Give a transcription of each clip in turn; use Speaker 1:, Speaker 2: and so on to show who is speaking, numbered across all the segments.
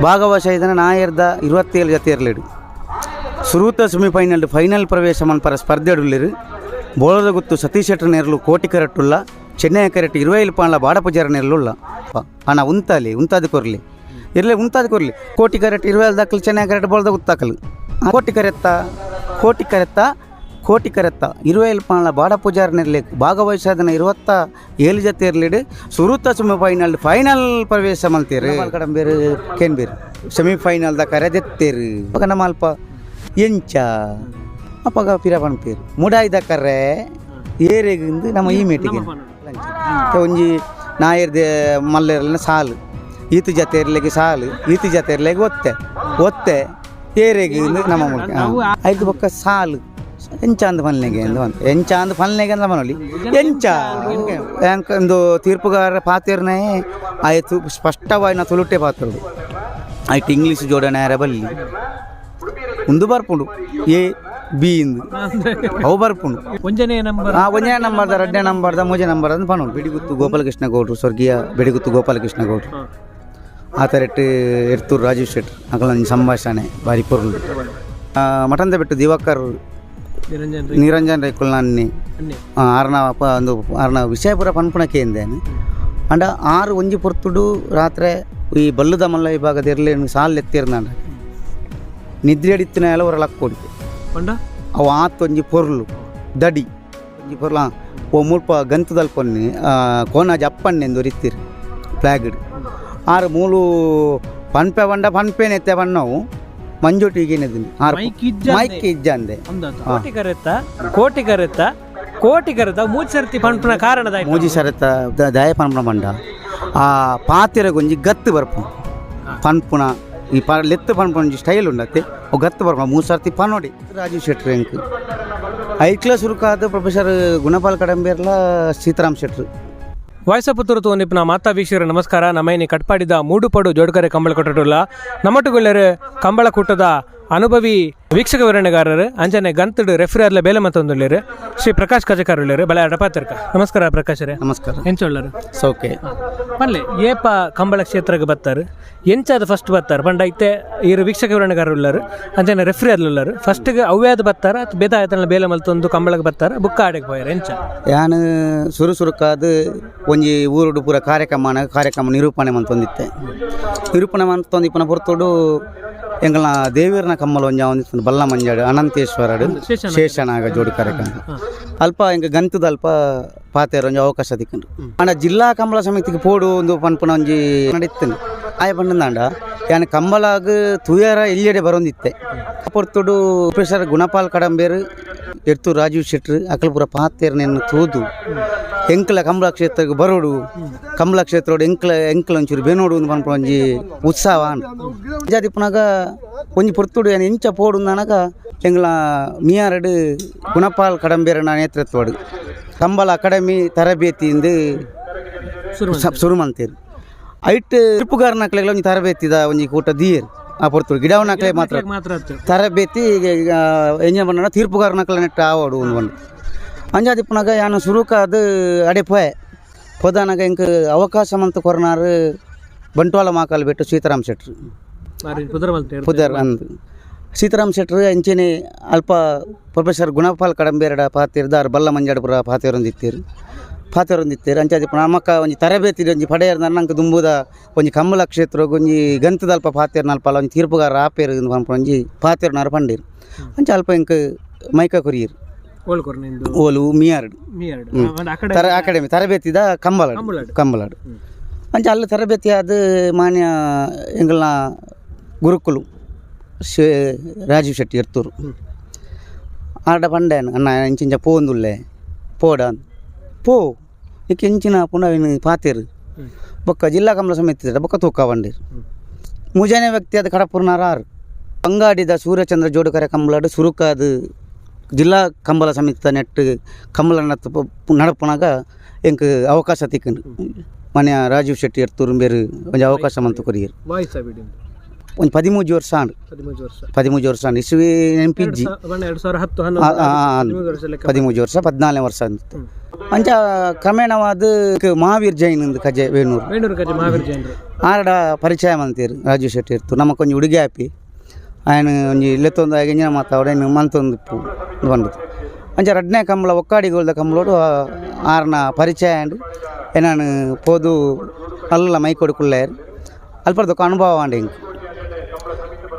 Speaker 1: ಭಾಗವಹಿಸಿದ ನಾಯರ್ದ 27 ಜತೆಯರ್ಲೇಡು ಸುರೂತ semifinal final ಪ್ರವೇಶ ಮನ್ಪರ ಸ್ಪರ್ಧೆಡುಲ್ಲೆರು. ಬೋಳದ ಗುತ್ತು ಸತೀಶ್ ಶೆಟ್ಟರ್ ನೇರ್ಲು ಕೋಟಿ ಕರೆಟ್ಟುಲ್ಲ, ಚೆನ್ನೈ ಕರೆಟ್ 27 ಪಾಂಡ್ಲ ಬಾಡಪುಜಾರ ನೇರ್ಲುಲ್ಲ. ಅಣ್ಣ ಉಂತಾಲಿ ಉಂತಾದ ಕೊರ್ಲಿ ಇರ್ಲೆ ಉಂತಾದ ಕೊರ್ಲಿ. ಕೋಟಿ ಕರೆಟ್ 27 ದಾಖಲು, ಚೆನ್ನೈ ಕರೆಟ್ ಬೋಳದ ಗುತ್ತಾಕಲು. ಕೋಟಿ ಕರೆತ್ತ, ಕೋಟಿ ಕರೆತ್ತ, ಕೋಟಿ ಕರೆತ್ತ 27 ಪಾಂಡ್ಲ ಬಾಡಪೂಜಾರ ನೆರ್ಲೆ ಭಾಗವಹಿಸಾದನ 27 ಜತೆ ಇರ್ಲಿಡು ಸುರೂತ ಸೆಮಿಫೈನಲ್ ಫೈನಲ್ ಪ್ರವೇಶ ಮಲ್ತೇರು. ಕಡಂಬೇರು ಕೇನ್ಬೇರು ಸೆಮಿಫೈನಲ್ ದ ಕರೆದೆತ್ತೇರು. ಅಪಗ ನಮ್ಮ ಅಲ್ಪ ಎಂಚ ಅಪಗ ಪಿರ ಪನ್ಪೇರು ಮುಡಾಯ್ದ ಕರ್ರೆ ಏರೆಗಿಂದು ನಮ್ಮ ಈ ಮೇಟಿಗೆ ಒಂಜಿ ನಾಯರ್ದೆ ಮಲ್ಲೆರ್ಲಿನ ಸಾಲು ಈತು ಜತೆ ಇರ್ಲಿಕ್ಕೆ ಸಾಲು ಈತು ಜತೆ ಇರ್ಲಿಕ್ಕೆ ಒತ್ತೆ ಒತ್ತೆ ಏರೆಗೆ ನಮ್ಮ ಮೂಲಕ ಐದು ಬೊಕ್ಕ ಸಾಲು ಎಂಚಾಂದ್ ಫನ್ಲೆಗೆ ಅಂದು ಅಂತ ಎಂಚಾಂದ್ ಫನ್ಲೆಗೆ ಅಂದ ಮನೋಲಿ ಎಂಚ ಯಾಂಕ್ ಒಂದು ತೀರ್ಪುಗಾರ ಪಾತಿರ್ನೇ ಆಯ್ತು ಸ್ಪಷ್ಟವಾಗಿ ನಾ ತುಳುಟೆ ಪಾತ್ರಡು ಆಯ್ತು ಇಂಗ್ಲೀಷ್ ಜೋಡಣೆ ಆರ ಬಲ್ಲಿ ಉಂದು ಬರ್ಪುಂಡು ಎ ಬಿ ಇಂದು ಅವು ಬರ್ಪುಂಡು.
Speaker 2: ಒಂಜನೇ ನಂಬರ್.
Speaker 1: ಒಂಜನೇ ನಂಬರ್ದ, ರಡ್ಡನೇ ನಂಬರ್ದ, ಮೂಜನೇ ನಂಬರ್ ಅಂತ ಪನೋಡು. ಬಿಡಿಗುತ್ತು ಗೋಪಾಲಕೃಷ್ಣ ಗೌಡ್ರು, ಸ್ವರ್ಗೀಯ ಬಿಡಿಗುತ್ತು ಗೋಪಾಲಕೃಷ್ಣ ಗೌಡ್ರು, ಆ ಥರ ಎರ್ತೂರು ರಾಜೀವ್ ಶೆಟ್ರ್ ಅಕಲ ಸಂಭಾಷಣೆ ಬಾರಿ ಪೊರ್ಲು. ಮಠಂದ ಬಿಟ್ಟು ದಿವಾಕರ್
Speaker 2: ನಿರಂಜನ್.
Speaker 1: ನಿರಂಜನ್ ರೈಕುಲ್ನಾನ್ನಿ.
Speaker 2: ಅನ್ನೆ.
Speaker 1: ಆರ್ನ ಒಂದು ಆರ್ನ ವಿಷಯಪುರ ಪನ್ಪುಣಕ್ಕೆ ಎಂದೇನು ಅಂಡ ಆರು ಒಂಜಿ ಪೊರ್ತುಡು ರಾತ್ರಿ ಈ ಬಲ್ಲುದ ಮಲ್ಲ ವಿಭಾಗದ ಇರಲಿ ಸಾಲು ಎತ್ತಿರ್ನಾಂಡ ನಿದ್ರೆ ಅಡಿತ್ತಿನ ಎಲ್ಲ ಹೊರ ಲಕ್ಕೊಡಿ.
Speaker 2: ಪಂಡ?
Speaker 1: ಅವು ಆತೊಂಜಿ ಪೊರ್ಲು ದಡಿ ಒಂಜಿ ಪೊರ್ಲು. ಓ ಮುಲ್ಪ ಗಂತದಲ್ಪೊನ್ನಿ ಕೋನಾಜ್ ಅಪ್ಪಣ್ಣೆಂದು ಒರಿತ್ತಿರು ಫ್ಲಾಗ್ಡ್. ಆರು ಮೂಲು ಪನ್ಪೆ ಬಂಡ ಪನ್ಪೇನೆ ಎತ್ತೆ ಬಣ್ಣವು ಮಂಜೊಟ್ಟಿಗೆ ಆರು.
Speaker 2: ಮೈಕ್ ಇಜ್ಜಂದೆ.
Speaker 1: ಮೈಕ್ ಇಜ್ಜಂದೆ.
Speaker 2: ಕೋಟಿ ಕರೆತ್ತ, ಕೋಟಿ ಕರೆತ್ತ, ಕೋಟಿ ಕರೆತ್ತ ಮೂಜಿ ಸರ್ತಿ ಪನ್ಪುನ ಕಾರಣದ
Speaker 1: ಮೂಜಿ ಸರತ ದಯ ಪನ್ಪುನ ಬಂಡ ಆ ಪಾತಿರಗೊಂಜಿ ಗತ್ತು ಬರ್ಪು ಪನ್ಪುನ ಈ ಪ ಲೆತ್ತು ಪನ್ಪುನ ಒಂಜಿ ಸ್ಟೈಲ್ ಉಂಡತ್ತೆ. ಅವು ಗತ್ತು ಬರ್ಪುನ ಮೂರು ಸರ್ತಿ ಪನೋಡಿ. ರಾಜೀವ್ ಶೆಟ್ರು ಎಂಕ್ ಐಕ್ಲ ಸುರುಕಾದ ಪ್ರೊಫೆಸರ್ ಗುಣಪಾಲ್ ಕಡಂಬೇರ್ಲ ಸೀತಾರಾಮ್ ಶೆಟ್ರು.
Speaker 2: ವಾಯ್ಸಪುತ್ತೂರು ತೋನಿಪ್ನ ಮಾತಾ ವೀಕ್ಷಕರ ನಮಸ್ಕಾರ. ನಮ್ಮೈನಿ ಕಟ್ಪಾಡಿದ ಮೂಡುಪಡು ಜೋಡ್ಕರೆ ಕಂಬಳ ಕೊಟ್ಟುಲ್ಲ. ನಮ್ಮಟುಗೊಳ್ಳೆರು ಕಂಬಳ ಕೂಟದ ಅನುಭವಿ ವೀಕ್ಷಕ ವಿವರಣೆಗಾರರು ಅಂಜನೆ ಗಂತಡು ರೆಫ್ರಿ ಆದ್ಲ ಬೇಲೆ ಮತ್ತೊಂದುಳ್ಳೇರು ಶ್ರೀ ಪ್ರಕಾಶ್ ಕಜಕಾರ್ ಉಳ್ಳೇರು. ಬಲೆ ಅಡಪಾತಿರ್ಕ. ನಮಸ್ಕಾರ ಪ್ರಕಾಶರೇ.
Speaker 1: ನಮಸ್ಕಾರ.
Speaker 2: ಎಂಚೊಳ್ಳರು?
Speaker 1: ಸೌಕೆ.
Speaker 2: ಪಲ್ಲೆ ಏಪ ಕಂಬಳ ಕ್ಷೇತ್ರಕ್ಕೆ ಬರ್ತಾರೆ, ಎಂಚಾದ ಫಸ್ಟ್ ಬರ್ತಾರೆ ಪಂಡ ಇತ್ತೆ ಈರು ವೀಕ್ಷಕ ವಿವರಣೆಗಾರರು ಉಳ್ಳಾರು, ಅಂಚನೆ ರೆಫ್ರಿ ಆದ್ಲುಳ್ಳಾರು. ಫಸ್ಟ್ಗೆ ಅವ್ಯಾದ ಬರ್ತಾರ ಅಥವಾ ಬೇದ ಆಯ್ತಲ್ಲ ಬೇಲೆ ಮಲ್ತೊಂದು ಕಂಬಳಕ್ಕೆ ಬರ್ತಾರ, ಬುಕ್ಕ ಆಡಕ್ಕೆ ಪೋಯರ್, ಎಂಚ?
Speaker 1: ಯಾನ್ ಸುರು ಸುರುಕಾದ ಒಂಜಿ ಊರುಡು ಪೂರ ಕಾರ್ಯಕ್ರಮ ಕಾರ್ಯಕ್ರಮ ನಿರೂಪಣೆ ಮಂತೊಂದಿತ್ತೆ. ನಿರೂಪಣೆ ಮಂತೊಂದು ಇಪ್ಪನ ಪೊರ್ತುಡು ಎಂಕಲ್ನ ದೇವಿಯರ್ನ ಕಮ್ಮಲ ಒಂಜ ಒಂದಿತ್ತು ಬಲ್ಲ ಮಂಜಾಡು ಅನಂತೇಶ್ವರಡು ಶೇಷನಾಗ ಜೋಡಿ ಕಾರ್ಯಕ್ರಮ. ಅಲ್ಪ ಎಂಕ ಗಂತದ ಅಲ್ಪ ಪಾತೆರ ಒಂಜಿ ಅವಕಾಶ ತಿಕ್ಕಂಡು. ಆಂಡ ಜಿಲ್ಲಾ ಕಂಬಳ ಸಮಿತಿಗೆ ಪೋಡು ಒಂದು ಪನ್ಪುನ ಒಂಜಿ ನಡೀತೇನೆ ಆಯ ಪಂಡಂದಾಂಡ ಯಾನ್ ಕಂಬಳಾಗ ತುಯರ ಎಲ್ಯಡೆ ಬರೊಂದಿತ್ತೆ. ಪೊರ್ತುಡು ಪ್ರೊಫೆಸರ್ ಗುಣಪಾಲ್ ಕಡಂಬೇರು, ಎರ್ತೂರು ರಾಜೀವ್ ಶೆಟ್ರು ಅಕಲ್ಪುರ ಪಾತೆರ್ನೆನ್ ತೂದು ಎಂಕ್ಲ ಕಂಬಳ ಕ್ಷೇತ್ರಕ್ಕೆ ಬರೋಡು, ಕಂಬಳ ಕ್ಷೇತ್ರೋಡು ಎಂಕ್ಲ ಎಂಕ್ಲ ಒಂಚೂರು ಬೆನೋಡು ಒಂದು ಪನ್ಪುನ ಒಂಜಿ ಉತ್ಸಾಹ ಆಂಡ್. ಜಾದಿಪ್ಪುನಗ ಒಂಜಿ ಪೊರ್ತುಡು ಯಾನ್ ಎಂಚ ಪೋಡು ನನಗ ಎಂಗ್ಲ ಮಿಯಾರಡು ಗುಣಪಾಲ್ ಕಡಂಬೇರನ ನೇತೃತ್ವಡು ಕಂಬಳ ಅಕಾಡೆಮಿ ತರಬೇತಿಯಿಂದ ಶುರು ಮಂತೇರು. ಐಟ್ ತೀರ್ಪುಗಾರನಕ್ಲೆಗ್ಲ ಒಂಜಿ ತರಬೇತಿದ ಒಂಜಿ ಕೂಟ ದೀಯೆರ್. ಆ ಪೊರ್ತುಡು ಗಿಡವನಕ್ಲೆ ಮಾತ್ರ
Speaker 2: ಮಾತ್ರ ಅತ್ತು.
Speaker 1: ತರಬೇತಿ ಎಂಜ ಪಂಡ ತೀರ್ಪುಗಾರನಕ್ಲೆ ನೆಟ್ಟ ಆವಡು ಒಂದು ಒಂದು ಅಂಜಾದಿಪ್ಪುನಗ ಯಾನ್ ಸುರುಕಾದ್ ಅಡೆ ಪೋಯೆ. ಪೋದಾನಗ ಎಂಕ್ ಅವಕಾಶ ಮಂತ್ ಕೊರ್ನಾರು ಬಂಟ್ವಾಳ ಮಾಕಾಲ್ ಬೆಟ್ಟು ಸೀತಾರಾಮ್ ಶೆಟ್ರು.
Speaker 2: ಮಾರಿ ಪುದರ್ ಮಲ್ತೇರು.
Speaker 1: ಪುದರ್ ಅಂದ್ ಸೀತಾರಾಮ್ ಶೆಟ್ರು. ಅಂಚೆನೆ ಅಲ್ಪ ಪ್ರೊಫೆಸರ್ ಗುಣಪಾಲ್ ಕಡಂಬೇರಡ ಪಾತಿರ್ದಾರ್ ಬಲ್ಲ ಮಂಜಾಡಪುರ ಪಾತೆರೊಂದಿತ್ತೆರ್ ಪಾತೆರೊಂದಿತ್ತೆರ್. ಅಂಚಾದಿಪ್ಪುನ ನಮಕ ಒಂಜಿ ತರಬೇತಿ ಒಂಜಿ ಪಡೆಯರ್ ನಂಕ್ ದುಂಬುದ ಒಂಜಿ ಕಂಬಳ ಕ್ಷೇತ್ರಗ್ ಒಂಜಿ ಗಂತದಲ್ಪ ಪಾತೆರ್ನಲ್ಪ ಒಂಜಿ ತೀರ್ಪುಗಾರ ಆಪೇರು ಇಂದ್ ಪನ್ಪುನ ಒಂಜಿ ಪಾತೆರ್ನಾರ್ ಪಂಡೇರ್. ಅಂಚ ಅಲ್ಪ ಎಂಕ್ ಮೈಕ ಕೊರಿಯೆರ್.
Speaker 2: ಓಳ್ಕೊರ್ ನಿಂದು?
Speaker 1: ಓಲು ಮಿಯಾರ್ಡ್.
Speaker 2: ಮೀಯರ್ಡ್ ಅಕಡೆ.
Speaker 1: ತರ ಅಕಾಡೆಮಿ ತರಬೇತಿದ ಕಂಬಳಡ್.
Speaker 2: ಕಂಬಳಡ್.
Speaker 1: ಕಂಬಳಡ್. ಅಂಚ ಅಲ್ಲಿ ತರಬೇತಿ ಆದ್ ಮಾನ್ಯ ಎಂಕಲ್ನ ಗುರುಕುಲು ಶೇ ರಾಜೀವ್ ಶೆಟ್ಟಿ ಎರ್ತೂರು ಆಡ ಪಂಡೇನು, ಅಣ್ಣ ಇಂಚಿಂಚ ಪೋಂದುಲ್ಲೆ ಪೋಡ ಪೋ ಇಕ್ ಎಂಚಿನ ಪುನಃ ಪಾತೇರು ಬೊಕ್ಕ ಜಿಲ್ಲಾ ಕಂಬಳ ಸಮಿತಿ ಬೊಕ್ಕ ತೂಕ ಬಂಡೇರು. ಮೂಜನೇ ವ್ಯಕ್ತಿ ಅದು ಕಡಪುರ್ನಾರ ಆರು ಬಂಗಾಡಿದ ಸೂರ್ಯಚಂದ್ರ ಜೋಡುಕರೆ ಕಂಬಳಡ್ ಸುರುಕಾದ ಜಿಲ್ಲಾ ಕಂಬಳ ಸಮಿತಿದ ನೆಟ್ ಕಂಬಳ ನಡಪುನಾಗ ಎಂಕ್ ಅವಕಾಶ ತಿಕ್ಕಂಡು. ಮಾನ್ಯ ರಾಜೀವ್ ಶೆಟ್ಟಿ ಎರ್ತೂರು ಬೇರು ಒಂಜಿ ಅವಕಾಶ ಮಂತು ಕೊರಿಯೆರ್.
Speaker 2: ವಾಯ್ಸ್ ಬಿಡಿ.
Speaker 1: ಒಂಜಿ 13 ವರ್ಷ ಆಂಡ್.
Speaker 2: 13 ವರ್ಷ.
Speaker 1: 13 ವರ್ಷ ಆಂಡ್. ಇಸ್ವಿ ನೆನಪಿಜ್ಜಿ.
Speaker 2: 2010, 11, 13 ವರ್ಷ ಲೆಕ್ಕ.
Speaker 1: 13 ವರ್ಷ, 14ನೇ ವರ್ಷ ಅಂತ. ಅಂಚ ಕ್ರಮೇಣವಾದ ಮಹಾವೀರ್ ಜೈನ್ ಒಂದು ಕಜೆ ವೇಣೂರು
Speaker 2: ವೇಣೂರು ಕಜೆ ಮಹಾವೀರ್ ಜೈನ್
Speaker 1: ಆರಡ ಪರಿಚಯ ಮಂತೀರು ರಾಜು ಶೆಟ್ಟಿ ಇರ್ತು ನಮ್ಮ ಕೊಂಚ ಹುಡುಗಿ ಆಪಿ ఆయన ಒಂಜಿ ಲೆತ್ತೊಂದು ಎಂಜಿನ ಮಾತಾವಡ ಇನ್ನು ಮಂತೊಂದು ಇಪ್ಪು ಬಂದದ್ದು. ಅಂಚ ರಡ್ನೇ ಕಂಬಳ ಒಕ್ಕಾಡಿಗೋಲ್ದ ಕಂಬಳೋಡು ಆರ್ನ ಪರಿಚಯ ಆಂಡ್ ಏನಾನು ಪೋದು ಅಲ್ಲ ಮೈಕೊಡು ಕುಲ್ಲೇರು ಅಲ್ಪರ್ದೊಕ್ಕ ಅನುಭವ ಆಂಡ್ ಇಂಕ್.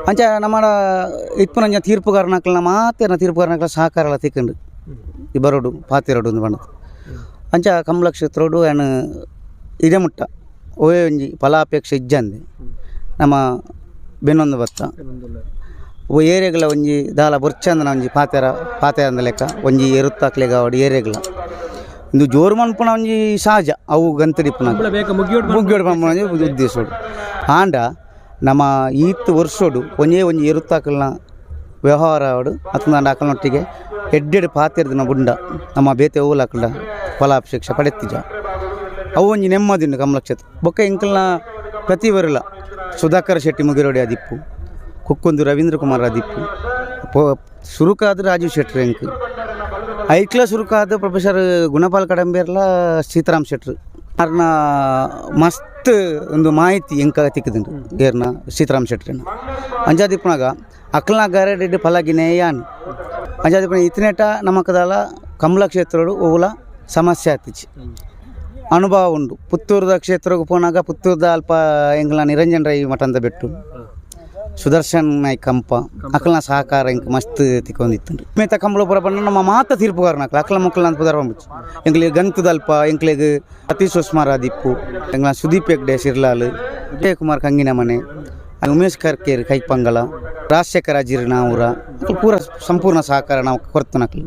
Speaker 1: ಅಂಚ ನಮ್ಮಡ ಇತ್ಪುನಂಜ ತೀರ್ಪುಗಾರನಕ್ಲನ ಮಾತೇನ ತೀರ್ಪುಗಾರನಕ್ಲ ಸಹಕಾರ ತಿಕ್ಕಂಡು ಈ ಬರೋಡು ಪಾತಿರೋಡು ಒಂದು ಬಣ್ಣದ. ಅಂಚ ಕಂಬಳ ಕ್ಷೇತ್ರೋಡು ಏನು ಇದೇ ಮುಟ್ಟ ಓಯೇ ಒಂಜಿ ಫಲಾಪೇಕ್ಷೆ ಇಜ್ಜಂದೆ ನಮ್ಮ ಬೆನ್ನೊಂದು ಬತ್ತ ಓ ಏರಿಯಾಗಳ ಒಂಜಿ ದಾಲ ಬೊರ್ಚಂದನ ಒಂಜಿ ಪಾತೆರ ಪಾತೆರಂದ ಲೆಕ್ಕ ಒಂಜಿ ಎರುತ್ತಾಕ್ಲೆಗಾವಡು ಏರಿಯಾಗಳ ಇಂದು ಜೋರು ಮನ್ಪುನ ಒಂಜಿ ಸಹಜ ಅವು ಗಂತಡಿಪುನ ಮುಗ್ಯೋಡು ಪನ್ಪುನ ಒಂಜಿ ಉದ್ದೇಶೋಡು. ಆಂಡ ನಮ್ಮ ಈತ್ ವರ್ಷೋಡು ಒಂಜೇ ಒಂಜಿ ಎರುತ್ತಾಕಲ್ನ ವ್ಯವಹಾರ ಆವಡು ಅತ್ತಂದಾಂಡ ಅಕಲ್ನೊಟ್ಟಿಗೆ ಎಡ್ಡೆಡ್ ಪಾತೆರ್ದಿನ ಬುಂಡ ನಮ್ಮ ಬೇತೆ ಓಲಾಕಲ್ಡ ಫಲಾಪೇಕ್ಷೆ ಪಡೆತ್ತಿಜ ಅವು ಒಂಜಿ ನೆಮ್ಮದಿನ ಕಮಲ ಕ್ಷೇತ್ರ. ಬೊಕ್ಕ ಎಂಕಲ್ನ ಪ್ರತಿ ಬರಲ ಸುಧಾಕರ್ ಶೆಟ್ಟಿ ಮುಗಿರೋಡಿ ಆದಿಪ್ಪು, ಕುಕ್ಕೊಂದು ರವೀಂದ್ರ ಕುಮಾರ್ ಆದಿಪ್ಪು, ಸುರುಕಾದ ರಾಜೀವ್ ಶೆಟ್ರು ಎಂಕ್ ಐಕ್ಲ ಸುರುಕಾದ ಪ್ರೊಫೆಸರ್ ಗುಣಪಾಲ್ ಕಡಂಬೇರ್ಲ ಸೀತಾರಾಮ್ ಶೆಟ್ರು ಅರ್ನ ಮಸ್ತ್ ಒಂದು ಮಾಹಿತಿ ಎಂಕ ತಿಕ್ಕದುಂಡು ಏರ್ನ ಸೀತಾರಾಮ್ ಶೆಟ್ರನ್ನ. ಅಂಜಾದಿಪ್ಪನಾಗ ಅಕ್ಲನ ಗಾರೆಡ್ ಫಲಗಿನೇ ಯಾನ್ ಅಂಜಾದಿಪ್ಪನ ಇತ್ತನೇಟ ನಮಕದಾಲ ಕಮಲ ಕ್ಷೇತ್ರಡು ಓಲ ಸಮಸ್ಯೆ ಆತಿಚಿ ಅನುಭವ ಉಂಡು. ಪುತ್ತೂರದ ಕ್ಷೇತ್ರಕ್ಕೆ ಪೋನಾಗ ಪುತ್ತೂರದ ಅಲ್ಪ ಎಂಕ್ಲ ನಿರಂಜನ್ ರೈ ಮಠಂದ ಬೆಟ್ಟು ಸುದರ್ಶನ್ ನಾಯ್ಕ ಕಂಪ ಅಕ್ಲನ ಸಹಕಾರ ಇಂಕ್ ಮಸ್ತ್ ತಿಕ್ಕೊಂದಿತ್ತು. ಮೇತ ಕಂಬಳಪುರ ಬಣ್ಣ ನಮ್ಮ ಮಾತ ತೀರ್ಪುಗಾರನಕ್ಲ ಅಕ್ಲ ಮಕ್ಕಳ ಅಂತ ಪುದರ್ ಬಂಬಿಚ್ಚು ಎಂಕ್ಲಿಗೆ ಗಂತದಲ್ಪ ಎಂಕ್ಲಿಗೆ ಅತಿ ಸುಸ್ಮಾರ ದಿಪ್ಪು ಎಂಕ್ಲ ಸುದೀಪ್ ಹೆಗ್ಡೆ ಶಿರ್ಲಾಲ್, ವಿಜಯಕುಮಾರ್ ಕಂಗಿನ ಮನೆ, ಉಮೇಶ್ ಕರ್ಕೇರ್ ಕೈಪಂಗಳ, ರಾಜಶೇಖರ ಅಜಿರ್ನಾವೂರ ಪೂರ ಸಂಪೂರ್ಣ ಸಹಕಾರ ನಾವು ಕೊರ್ತನಕ್ಲು.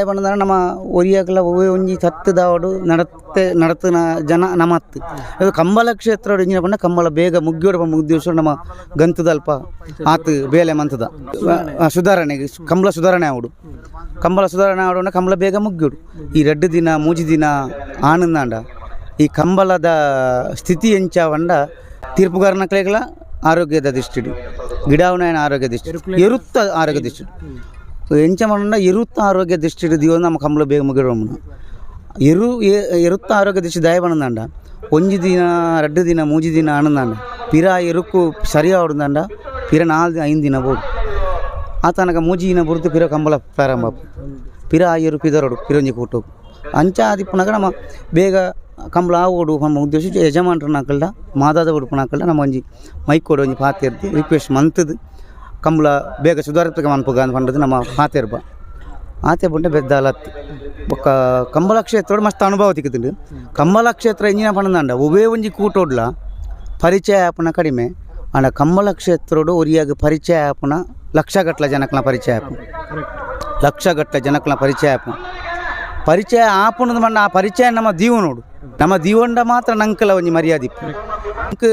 Speaker 1: ಬಂದ್ರೆ ನಮ್ಮ ಒರಿಯಾಗಲ ಒಂಜಿ ತತ್ತದಾವಡು ನಡತೆ ನಡತನ ಜನ ನಮತ್ತು ಅದು ಕಂಬಳ ಕ್ಷೇತ್ರ ಇಂಜಿನ ಬಣ್ಣ ಕಂಬಳ ಬೇಗ ಮುಗ್ಯೋಡು ಮುಗ್ದಿವಸ ನಮ್ಮ ಗಂತದಲ್ಪ ಆತು ಬೇಲೆ ಮಂತದ ಸುಧಾರಣೆಗೆ ಕಂಬಳ ಸುಧಾರಣೆ ಆವಡು ಕಂಬಳ ಸುಧಾರಣೆ ಆವಡು ಕಂಬಳ ಬೇಗ ಮುಗ್ಯೋಡು. ಈ 2 ದಿನ 3 ದಿನ ಆನಂದಾಂಡ ಈ ಕಂಬಳದ ಸ್ಥಿತಿ ಎಂಚಾವಂಡ ತೀರ್ಪುಗಾರನಕ್ಲೆಗಳ ಆರೋಗ್ಯದ ದೃಷ್ಟಿಡು ಗಿಡಾವಣ ಆರೋಗ್ಯ ದೃಷ್ಟಿ ಎರುತ್ತ ಆರೋಗ್ಯ ದೃಷ್ಟಿ ಎಂಚ ಮಣ್ಣ ಎರುತ್ತ ಆರೋಗ್ಯ ದೃಷ್ಟಿ ದಿವ ನಮ್ಮ ಕಂಬಳ ಬೇಗ ಮುಗಿಡೋಣ ಎರುತ್ತ ಆರೋಗ್ಯ ದೃಷ್ಟಿ ದಯ ಬಣ್ಣದಾಂಡ 1 ದಿನ 2 ದಿನ 3 ದಿನ ಆನಂದಾಂಡ ಪಿರ ಎರುಕ್ಕು ಸರಿ ಆವಡ್ದಾಂಡ ಪಿರ 4 ದಿನ 5 ದಿನ ಬೋದು ಆತನಕ 3 ದಿನ ಬುರ್ದು ಪಿರ ಕಂಬಳ ಪ್ರಾರಂಭ ಪಿರ ಎರು ಪಿದರೋಡು ಪಿರೊಂಜಿ ಕೂಟು ಅಂಚ ಆದಿಪ್ಪನಾಗ ನಮ್ಮ ಬೇಗ ಕಂಬಳ ಆವೋಡು ನಮ್ಮ ಉದ್ದೇಶ ಯಜಮಾನ್ರನಾಕಲ್ಡ ಮಾದಾದ ಉಡುಪನಾಕಲ್ಡ ನಮ್ಮ ಒಂಜಿ ಮೈಕೋಡು ಒಂಜಿ ಪಾತೆರ್ದು ರಿಕ್ವೆಸ್ಟ್ ಮಂತದ್ದು ಕಂಬಳ ಬೇಗ ಸುಧಾರಿತ ಮನ್ಪುಗ ಅಂತ ಪಂಡದು ನಮ್ಮ ಪಾತೆರ್ಬ ಆತೆ ಬುಂಡೆ ಬೆದ್ದಾಲತ್ತು. ಬೊಕ್ಕ ಕಂಬಳ ಕ್ಷೇತ್ರ ಮಸ್ತ್ ಅನುಭವ ತಿಕ್ಕುದುಂಡು. ಕಂಬಳ ಕ್ಷೇತ್ರ ಇಂಜಿನ ಪಂಡಂದಾಂಡ ಒವೇ ಒಂಜಿ ಕೂಟೋಡ್ಲ ಪರಿಚಯ ಆಪುನ ಕಡಿಮೆ ಆಂಡ ಕಂಬಳ ಕ್ಷೇತ್ರೋಡು ಒರಿಯಾಗ ಪರಿಚಯ ಆಪುನ ಲಕ್ಷಗಟ್ಟಲೆ ಜನಕ್ಲ ಪರಿಚಯ ಆಪು ಲಕ್ಷಗಟ್ಟಲೆ ಜನಕ್ಲ ಪರಿಚಯ ಆಪು ಪರಿಚಯ ಆಪುನದ ಮಣ್ಣ ಆ ಪರಿಚಯ ನಮ್ಮ ದೀವನೋಡು ನಮ್ಮ ದೀವೊಂಡ ಮಾತ್ರ ನಂಕಲ ಒಂಜಿ ಮರ್ಯಾದೆ ನಂಕ್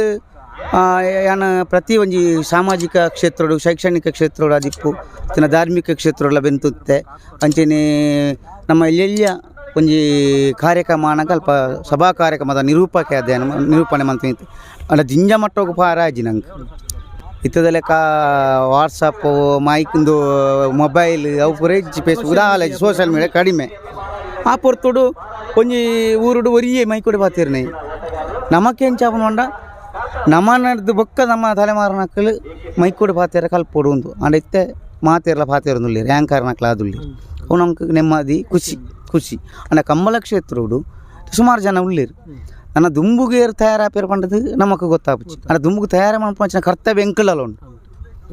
Speaker 1: ಯಾನ ಪ್ರತಿ ಒಂಜಿ ಸಾಮಾಜಿಕ ಕ್ಷೇತ್ರಡು ಶೈಕ್ಷಣಿಕ ಕ್ಷೇತ್ರಡು ಅದಿಪ್ಪು ತಿನ್ನ ಧಾರ್ಮಿಕ ಕ್ಷೇತ್ರಗಳ ಬೆಂತುತ್ತೆ ಅಂಚೆನೆ ನಮ್ಮ ಎಲ್ಲೆಲ್ಲಿಯ ಒಂಜಿ ಕಾರ್ಯಕ್ರಮ ಆನಗ ಅಲ್ಪ ಸಭಾ ಕಾರ್ಯಕ್ರಮದ ನಿರೂಪಕ ಅಧ್ಯಯನ ನಿರೂಪಣೆ ಮಂತ್ ಅಂಡ ಜಿಂಜ ಮಟ್ಟೋಗು ಪಾರಾಜಿ ನಂಗೆ ಇತ್ತದ ಲೆಕ್ಕ ವಾಟ್ಸಪ್ಪು ಮೈಕ್ಂದು ಮೊಬೈಲ್ ಅವು ಪೂರ ಫೇಸ್ಬುಕ್ ದಾಲ ಸೋಷಿಯಲ್ ಮೀಡಿಯಾ ಕಡಿಮೆ ಆ ಪೊರ್ತುಡು ಒಂಜಿ ಊರುಡು ಒರಿಯೇ ಮೈಕೊಡಿ ಬಾತಿರ್ನೆ ನಮಕೆಂಚಾಪನ ಪಂಡ ನಮನದ್ದು ಬೊಕ್ಕ ನಮ್ಮ ತಲೆಮಾರಿನಕ್ಕಲು ಮೈಕೊಡಿ ಪಾತೆರ ಕಲ್ಪೊಡು ಉಂದು ಅಂಡ ಇತ್ತೆ ಮಾತೆರ್ಲ ಪಾತೆರೊಂದುಲ್ಲೆರ್ ರ್ಯಾಂಕರ್ನಕ್ಲ ಆದುಲ್ಲೆರ್ ಅವು ನಮ್ಗೆ ನೆಮ್ಮದಿ ಖುಷಿ ಖುಷಿ ಅಂಡ ಕಂಬಳ ಕ್ಷೇತ್ರಡು ಸುಮಾರು ಜನ ಉಲ್ಲೇರು ನನ್ನ ದುಂಬುಗೇರು ತಯಾರಾಪೇರು ಪಂಡದು ನಮಕ್ ಗೊತ್ತಾಪುಜಿ ಅಂಡ ದುಂಬುಗು ತಯಾರು ಮನ್ಪುನ ಕರ್ತವ್ಯ ಎಂಕುಲಲ ಉಂಡು.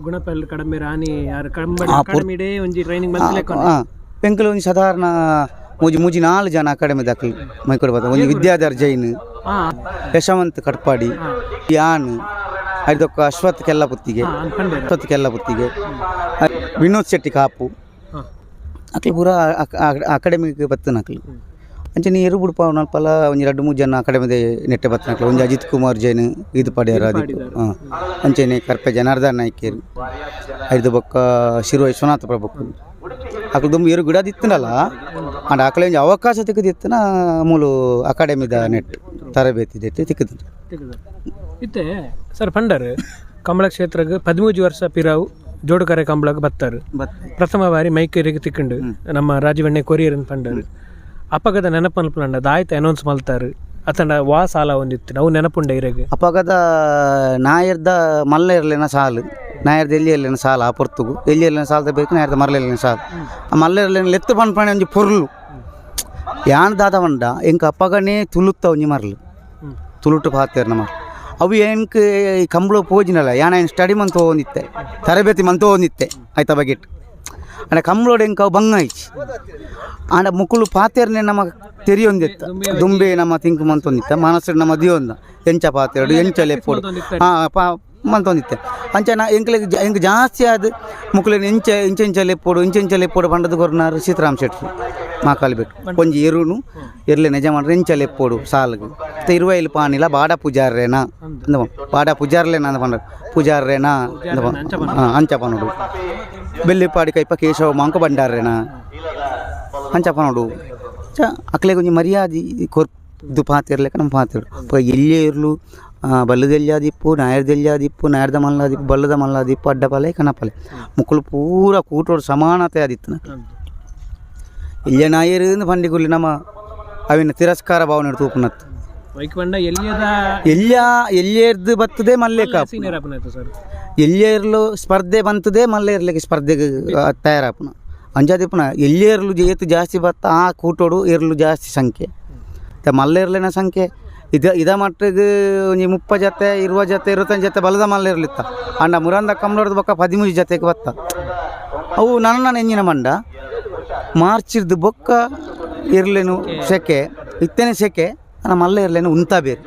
Speaker 2: ಗುಣಪಾಲ್ ಕಡಂಬೆ ರಾಣಿ ಯಾರು ಕಡಂಬ ಒಂಜಿ ಟ್ರೈನಿಂಗ್
Speaker 1: ಎಂಕುಲು ಒಂಜಿ ಸಾಧಾರಣ ಮೂಜಿ ಮೂಜಿ 4 ಜನ ಅಕಾಡೆಮಿ ದಾಖಲು ಮೈಕೊಡಿ ಬಾತ ಒಂಜಿ ವಿದ್ಯಾಧರ್ ಜೈನ್, ಯಶವಂತ್ ಕಟ್ಪಾಡಿ, ಯಾನ್ ಐದೊಕ್ಕ ಅಶ್ವಥ್ ಕೆಲ್ಲಪುತ್ತಿಗೆ, ಅಶ್ವಥ್ ಕೆಲ್ಲಪುತ್ತಿಗೆ, ವಿನೋದ್ ಶೆಟ್ಟಿ ಕಾಪು ಅಕ್ಲು ಪೂರ ಅಕಾಡೆಮಿಗೆ ಬತ್ತನಕ್ಲು. ಅಂಚನೆ ಎರು ಬುಡ್ಪಾವನಲ್ಪಲ ಒಂಜಿ 2-3 ಜನ ಅಕಾಡೆಮಿದ ನೆಟ್ಟೆ ಬತ್ತನಕ್ಲು ಒಂಜಿ ಅಜಿತ್ ಕುಮಾರ್ ಜೈನ್ ಇದು ಪಡೆಯರ ಹಾಂ ಅಂಚನೆ ಕರ್ಪೆ ಜನಾರ್ದನ್ ನಾಯ್ಕೇರು ಐದು ಬೊಕ್ಕ ಶಿರುವ ವಿಶ್ವನಾಥ ಪ್ರಭು ಅಕ್ಲು ದುಂಬು ಎರು ಗಿಡ ದಿತ್ತನಲ್ಲ ಅಂಡ್ ಆಕಲೆ ಒಂಜಿ ಅವಕಾಶ ತಿಕ್ಕದಿತ್ತನ ಮೂಲು ಅಕಾಡೆಮಿದ ನೆಟ್ ತರಬೇತಿ ದೆಟ್ಟು ತಿಕ್ಕದು.
Speaker 2: ಇತ್ತೆ ಸರ್ ಪಂಡರ್ ಕಂಬಳ ಕ್ಷೇತ್ರಕ್ಕೆ 13 ವರ್ಷ ಪಿರಾವು ಜೋಡುಕರೆ ಕಂಬಳಕ್ಕೆ ಬತ್ತಾರೆ ಪ್ರಥಮ ಬಾರಿ ಮೈಕೇರಿಗೆ ತಿಕ್ಕಂಡು ನಮ್ಮ ರಾಜವಣ್ಣೆ ಕೊರಿಯರ್ ಪಂಡರ್ ಅಪಗದ ನೆನಪು ಮಲ್ಪುನಂಡ ದಾಯ್ತ ಅನೌನ್ಸ್ ಮಲ್ತಾರು ಅತಂಡ ವಾ ಸಾಲ ಒಂದಿತ್ತು ಅವು ನೆನಪುಂಡ ಇರೆಗ್.
Speaker 1: ಅಪಗದ ನಾಯರ್ದ ಮಲ್ಲ ಇರಲಿನ ಸಾಲು, ನಾಯರ್ದ ಎಲ್ಲಿ ಇರಲಿನ ಸಾಲ, ಆ ಪೊರ್ತುಗು ಎಲ್ಲಿ ಇರಲಿನ ಸಾಲದ ಬೇಕು, ನಾಯರ್ದ ಮರಲಿನ ಸಾಲು. ಆ ಮಲ್ಲ ಇರಲಿನ ಲೆತ್ತು ಪನ್ಪಣೆ ಒಂಜಿ ಪೊರ್ಲು ಯಾನ್ ದಾದ ಪಂಡ ಎಂಕ್ ಅಪ್ಪಗನೇ ತುಳುತ್ತ ಒಂಜಿ ಮರ್ಲು ತುಳುಟು ಪಾತೆರ್ ನಮ್ಮ ಅವು ಎಂಕ್ ಈ ಕಂಬಳ ಪೋಜಿನಲ್ಲ ಯಾನ್ ಐನ್ ಸ್ಟಡಿ ಮಂತ್ ಹೋಗಿತ್ತೆ, ತರಬೇತಿ ಮಂತ್ ಹೋಗಿತ್ತೆ ಆಯ್ತಾ ಬಗೆಟ್. ಅಂಡ ಕಂಬಳೋಡು ಎಂಕ್ ಅವು ಬಂಗ ಆಯ್ಚಿ. ಆಂಡ ಮುಕುಲು ಪಾತೆರ್ನೆ ನಮ್ಮ ತೆರಿಯೊಂದಿತ್ತ ದುಂಬೆ ನಮ್ಮ ತಿಂಕ್ ಮಂತೊಂದಿತ್ತ ಮನಸ್ಸು ನಮ್ಮ ದಿಯೊಂದ ಎಂಚ ಪಾತೆರಡು ಎಂಚ ಲೆಪ್ಪೊಡು ಹಾಂ ಪಾ ಮಂತೊಂದಿತ್ತೆ. ಅಂಚ ನಾ ಎಂಕ್ಲೆಗ್ ಎಂಕ್ ಜಾಸ್ತಿ ಆದ್ ಮುಕುಲೆನ್ ಎಂಚ ಇಂಚ ಇಂಚ ಲೆಪ್ಪೊಡು ಇಂಚ ಇಂಚ ಲೆಪ್ಪೊಡು ಪಂಡದು ಕೊರ್ನಾರು ಸೀತಾರಾಮ್ ಶೆಟ್ರು ಮಾಕಾಲಿ ಬೆಟ್ಟು. ಒಂಜಿ ಎರುನು ಎರ್ಲೆ ನಿಜ ಮಾಡ್ರೆ ಎಂಚ ಲೆಪ್ಪೊಡು ಸಾಲ್ಗ್ ಇರುವೈಲ್ ಪಾನಿಲ ಬಾಡ ಪೂಜಾರ್ರೇನಾ ಅಂದ ಬಾಡ ಪೂಜಾರ್ಲೇನ ಅಂದ ಪಂಡ ಪೂಜಾರ್ರೇನಾ ಅಂದ ಹಾಂ ಅಂಚ ಪನೋಡು. ಬೆಳ್ಳಿಪಾಡಿ ಕೈಪ ಕೇಶವ ಮಾಂಕ ಬಂಡಾರ್ರೇನಾ ಅಂಚ ಪನೋಡು. ಚ ಅಕ್ಲೆಗ್ ಒಂಜಿ ಮರ್ಯಾದೆ ಕೊರ್ದು ಪಾತೆರ್ಲೆಕ್ಕ ನಮ್ಮ ಪಾತೆರಡು. ಪೊ ಎಲ್ಲೇ ಇರ್ಲು ಬಲ್ಲದೆಲ್ಲಾದಿಪ್ಪು, ನಾಯರ್ದೆಲ್ಲಾದಿಪ್ಪು, ನಾಯರ್ದ ಮಲ್ಲಾದಿಪ್ಪು, ಬಲ್ಲದ ಮಲ್ಲಾದಿಪ್ಪು, ಅಡ್ಡಪಲೆ ಕನಪಲೆ ಮುಕ್ಕುಲು ಪೂರ ಕೂಟೋಡು ಸಮಾನತೆ ಆದಿತ್ತು. ಇಲ್ಲೇ ನಾಯರು ಪಂಡಿಗುಲ್ಲಿ ನಮ್ಮ ಅವಿನ ತಿರಸ್ಕಾರ ಭಾವನೆ ತೂಪುನತ್ತು.
Speaker 2: ವೈಕ್ ಪಂಡ ಎಲ್ಲಿಯದ
Speaker 1: ಎಲ್ಲ ಎಲ್ಲಿಯರ್ದು ಬರ್ತದೆ ಮಲ್ಲೆ ಕಾಪು
Speaker 2: ಸೀನಿಯರ್ ಆಪುನಾಯ್ತು ಸರ್.
Speaker 1: ಎಲ್ಲಿಯರ್ಲು ಸ್ಪರ್ಧೆ ಬಂತದೆ ಮಲ್ಲೆ ಇರ್ಲಿಕ್ಕೆ ಸ್ಪರ್ಧೆಗೆ ತಯಾರಾಪುನ ಅಂಜಾದಿಪ್ಪುನ. ಎಲ್ಲಿಯರ್ಲು ಏತು ಜಾಸ್ತಿ ಬತ್ತ ಆ ಕೂಟೋಡು ಎರ್ಲು ಜಾಸ್ತಿ ಸಂಖ್ಯೆ ಮಲ್ಲೆರ್ಲಿನ ಸಂಖ್ಯೆ ಇದ ಇದ ಮಟ್ಟಿಗೆ ಒಂಜಿ 30 ಜೊತೆ 20 ಜೊತೆ 25 ಜೊತೆ ಬಲದ ಮಲ್ಲೆರ್ಲಿತ್ತ. ಅಂಡ ಮುರಂದ ಕಮ್ಲೋರ್ದು ಬೊಕ್ಕ 13 ಜೊತೆಗೆ ಬತ್ತ. ಅವು ನನ್ನ ಎಂಜಿನ ಮಂಡ ಮಾರ್ಚಿರ್ದು ಬೊಕ್ಕ ಇರ್ಲೇನು ಸೆಕೆ ಇತ್ತೇನೆ ಸೆಕೆ ನನ್ನ ಮಲ್ಲ ಇರ್ಲೇನು ಉಂತ ಬೇರೆ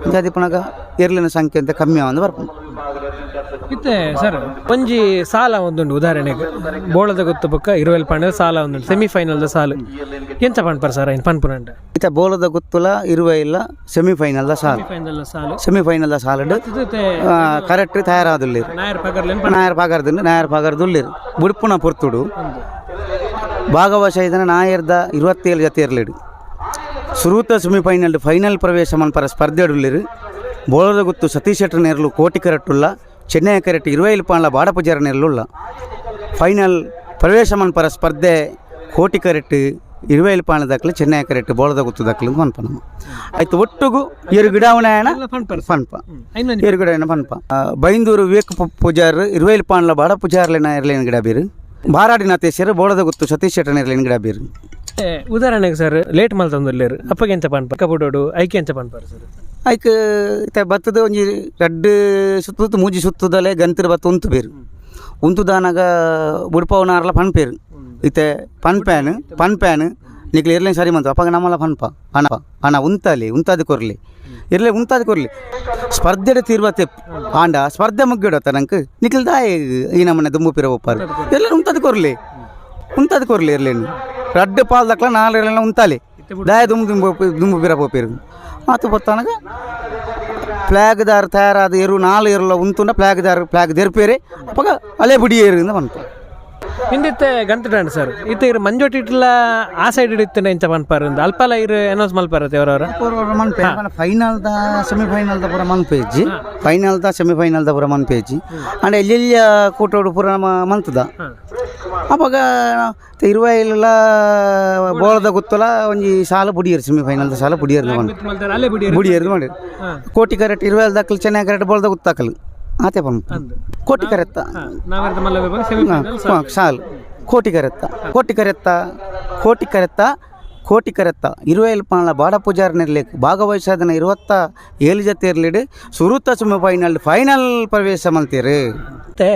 Speaker 1: ಅಂಜಾದಿಪ್ಪನಾಗ ಎರ್ಲಿನ ಸಂಖ್ಯೆ ಅಂತ ಕಮ್ಮಿ ಅಂದು ಬರ್ಪುಂಡು.
Speaker 2: ಇತ್ತೆ ಸರ್ ಒಂಜಿ ಸಾಲ ಒಂದುಂಡು. ಉದಾಹರಣೆಗೆ ಬೋಳದ ಗೊತ್ತು ಬೊಕ್ಕ ಇರುವೆಲ್ ಪಂಡ ಸಾಲ ಒಂದುಂಡು, ಸೆಮಿಫೈನಲ್ದ ಸಾಲು ಎಂತ ಪನ್ಪರ್ ಸರ್ ಐನ್ ಪನ್ಪುನಂಡ?
Speaker 1: ಇತ್ತ ಬೋಳದ ಗೊತ್ತುಲ ಇರುವ ಇಲ್ಲ ಸೆಮಿಫೈನಲ್ದ ಸಾಲು.
Speaker 2: ಫೈನಲ್ ಸಾಲು.
Speaker 1: ಸೆಮಿಫೈನಲ್ದ ಸಾಲಡ್ ಕರೆಕ್ಟ್ ತಯಾರಾದುಲ್ಲೇರು.
Speaker 2: ನಾಯರ್ ಪಗರ್ಲೇನ್.
Speaker 1: ನಾಯರ್ ಪಗರ್ದು, ನಾಯರ್ ಪಗರ್ದುಲ್ಲೇರು ಬುಡ್ಪುನ ಪೊರ್ತುಡು ಭಾಗವಶ ಇದನ್ನ ನಾಯರ್ದ 27 ಜೊತೆ ಇರಲಿಡು ಸುರೂತ ಸೆಮಿಫೈನಲ್ ಫೈನಲ್ ಪ್ರವೇಶ ಮನ್ಪರ ಸ್ಪರ್ಧೆ ಉಲ್ಲೇರು. ಬೋಳದ ಗುತ್ತು ಸತೀಶ್ ಶೆಟ್ಟರ್ ನೇರ್ಲು ಕೋಟಿ ಕರೆಟ್ಟುಲ್ಲ, ಚೆನ್ನೈ ಕರೆಟ್ ಇರುವೈಲ್ ಪಾಂಡ್ಲ ಬಾಡ ಪೂಜಾರ ನೇರ್ಲುಲ್ಲ. ಫೈನಲ್ ಪ್ರವೇಶ ಮನ್ಪರ ಸ್ಪರ್ಧೆ ಕೋಟಿ ಕರೆಟ್ ಇರುವೈಲ್ ಪಾಂಡ್ಲ ದಾಖಲೆ, ಚೆನ್ನೈ ಕರೆಟ್ ಬೋಳದ ಗುತ್ತು ದಾಖಲೆ ಮನ್ಪ ನಮ್ಮ ಆಯ್ತು. ಒಟ್ಟುಗು ಎರು ಗಿಡಾವಣೆಯಣ
Speaker 2: ಪನ್ಪರ್
Speaker 1: ಪನ್ಪ
Speaker 2: ಐನ್.
Speaker 1: ಎರು ಗಿಡ ಪನ್ಪ. ಬೈಂದೂರು ವಿವೇಕ್ ಪೂಜಾರ್ ಇರುವೈಲ್ ಪಾಂಡ್ಲ ಬಾಡ ಪೂಜಾರ್ಲೆನ ಎರ್ಲೇನ ಗಿಡ ಬೀರು, ಬಾರಾಡಿನ ತೇಸರು ಬೋಳದ ಗುತ್ತು ಸತೀಶ್ ಶೆಟ್ಟರ್ ನೇರ್ಲೇನ ಗಿಡ ಬೀರು.
Speaker 2: ಉದಾಹರಣೆಗೆ ಸರ್ ಲೇಟ್ ಮಲ್ತೊಂದುಲ್ಲೇರು ಅಪ್ಪಗೆ ಎಂಚ ಪನ್ಪ ಕಬುಡೋಡು ಐಕೆ ಎಂಚ ಪನ್ಪರ್ ಸರ್?
Speaker 1: ಐಕ್ ಇತ್ತೆ ಬತ್ತದ ಒಂಜಿ ರಡ್ಡ್ ಸುತ್ತ ಮೂಜಿ ಸುತ್ತದಲೆ ಗಂತಿರ ಬತ್ತ ಉಂತು ಬೇರು. ಉಂತುದಾನಾಗ ಬುಡ್ಪವನಾರ್ಲ ಪನ್ಪೇರು ಇತ್ತೆ ಪನ್ಪ್ಯಾನ್ ಪನ್ಪ್ಯಾನ್ ನಿಕ್ಲು ಇರ್ಲೇನ್ ಸರಿ ಮಂತು. ಅಪ್ಪಾಗ ನಮ್ಮಲ್ಲ ಪನ್ಪ ಅಣ ಅಣ ಉಂತಾಲಿ ಉಂತಾದಿ ಕೊರ್ಲಿ ಇರ್ಲೆ ಉಂತಾದಿ ಕೊರ್ಲಿ ಸ್ಪರ್ಧೆಡೆ ತೀರ್ವ ತೆಪ್ಪು ಆಂಡ ಸ್ಪರ್ಧೆ ಮುಗ್ಗಿಡತ್ತ ನಂಗೆ ನಿಕ್ಲು ದಾಯ ಈ ನಮ್ಮನೆ ದುಂಬು ಪಿರ ಒಪ್ಪಾರು ಇರ್ಲೇನು ಉಂತಾದಿ ಕೊರ್ಲಿ ಉಂತಾದಿ ಕೊರ್ಲಿ ಇರ್ಲೇನು ರಡ್ಡು ಪಾಲ್ ದಕ್ಲ ನಾಲ್ ಇರ್ಲೇನ ಉಂತಾಲಿ ದಾಯ ದುಂಬು ದುಂಬು ದುಂಬು ಪಿರ ಪೋಪೇರು. ಆತು ಬತ್ತಾನಗ ಫ್ಲಾಗ್ದಾರ್ ತಯಾರಾದ ಎರು ನಾಲ್ ಎರುಲ ಉಂತುಂಡ ಫ್ಲಾಗ್ದಾರ್ ಫ್ಲಾಗ್ ದೆರ್ಪೇರೆ ಅಪ್ಪಗ ಅಲೆ ಬುಡಿ ಏರು ಪನ್ಪ.
Speaker 2: ಹಿಂದಿತ್ತೆ ಗಂತುಡಂಡ್ ಸರ್ ಇತ್ತೆ ಇರು ಮಂಜೋಟಿ ಇಟ್ಲ ಆ ಸೈಡ್ ಇತ್ತಿನ ಎಂಚ ಪನ್ಪಾರ್ ಅಲ್ಪಲ ಇರು ಅನೌನ್ಸ್ ಮಲ್ಪಾರತ್ತೆ ಅವರವರ.
Speaker 1: ಮನ್ಪೆ ಫೈನಲ್ದ ಸೆಮಿಫೈನಲ್ದ ಪೂರ ಮನ್ಪೇಜಿ, ಫೈನಲ್ದ ಸೆಮಿಫೈನಲ್ದ ಪೂರ ಮನ್ಪೇಜಿ. ಅಂಡ ಎಲ್ಲೆಲ್ಲ ಕೂಟೋಡು ಪೂರ ನಮ್ಮ ಮಂತದ ಅಪಗ ಇರುವೈಲ ಬೋಳದ ಗುತ್ತಲ ಒಂಜಿ ಸಾಲ ಬುಡಿಯರು, ಸೆಮಿಫೈನಲ್ದ ಸಾಲ ಬುಡಿಯರು.
Speaker 2: ಅಲ್ಲೇ ಬಿಡಿ.
Speaker 1: ಬುಡಿಯರು ಮಾಡಿ ಕೋಟಿ ಕರೆಕ್ಟ್ ಇರುವೈಲ್ ದಾಖಲು, ಚೆನ್ನೈ ಕರೆಕ್ಟ್ ಬೋಳದ ಗುತ್ತಾಕಲು ಆತೆ ಪಂಪ ಕೋಟಿ ಕರೆತ್ತ.
Speaker 2: ನಾವೆರ್ದ ಮಲ್ಲ ವಿಭಾಗ ಸೆಮಿಫೈನಲ್.
Speaker 1: ಸಾಲು ಕೋಟಿ ಕರೆತ್ತ ಕೋಟಿ ಕರೆತ್ತ ಕೋಟಿ ಕರೆತ್ತ ಕೋಟಿ ಕರೆತ್ತ ಇರುವೈಲ್ ಪಾಂಡ್ಲ ಬಾಡ ಪೂಜಾರ್ ನಿರ್ಲೇಕ್ ಭಾಗವಹಿಸಾದನ 27 ಜೊತೆ ಇರ್ಲಿಡು ಸುರುತ ಸೆಮಿಫೈನಲ್ ಫೈನಲ್ ಪ್ರವೇಶ ಮಲ್ತೀರು.
Speaker 2: ಮತ್ತೆ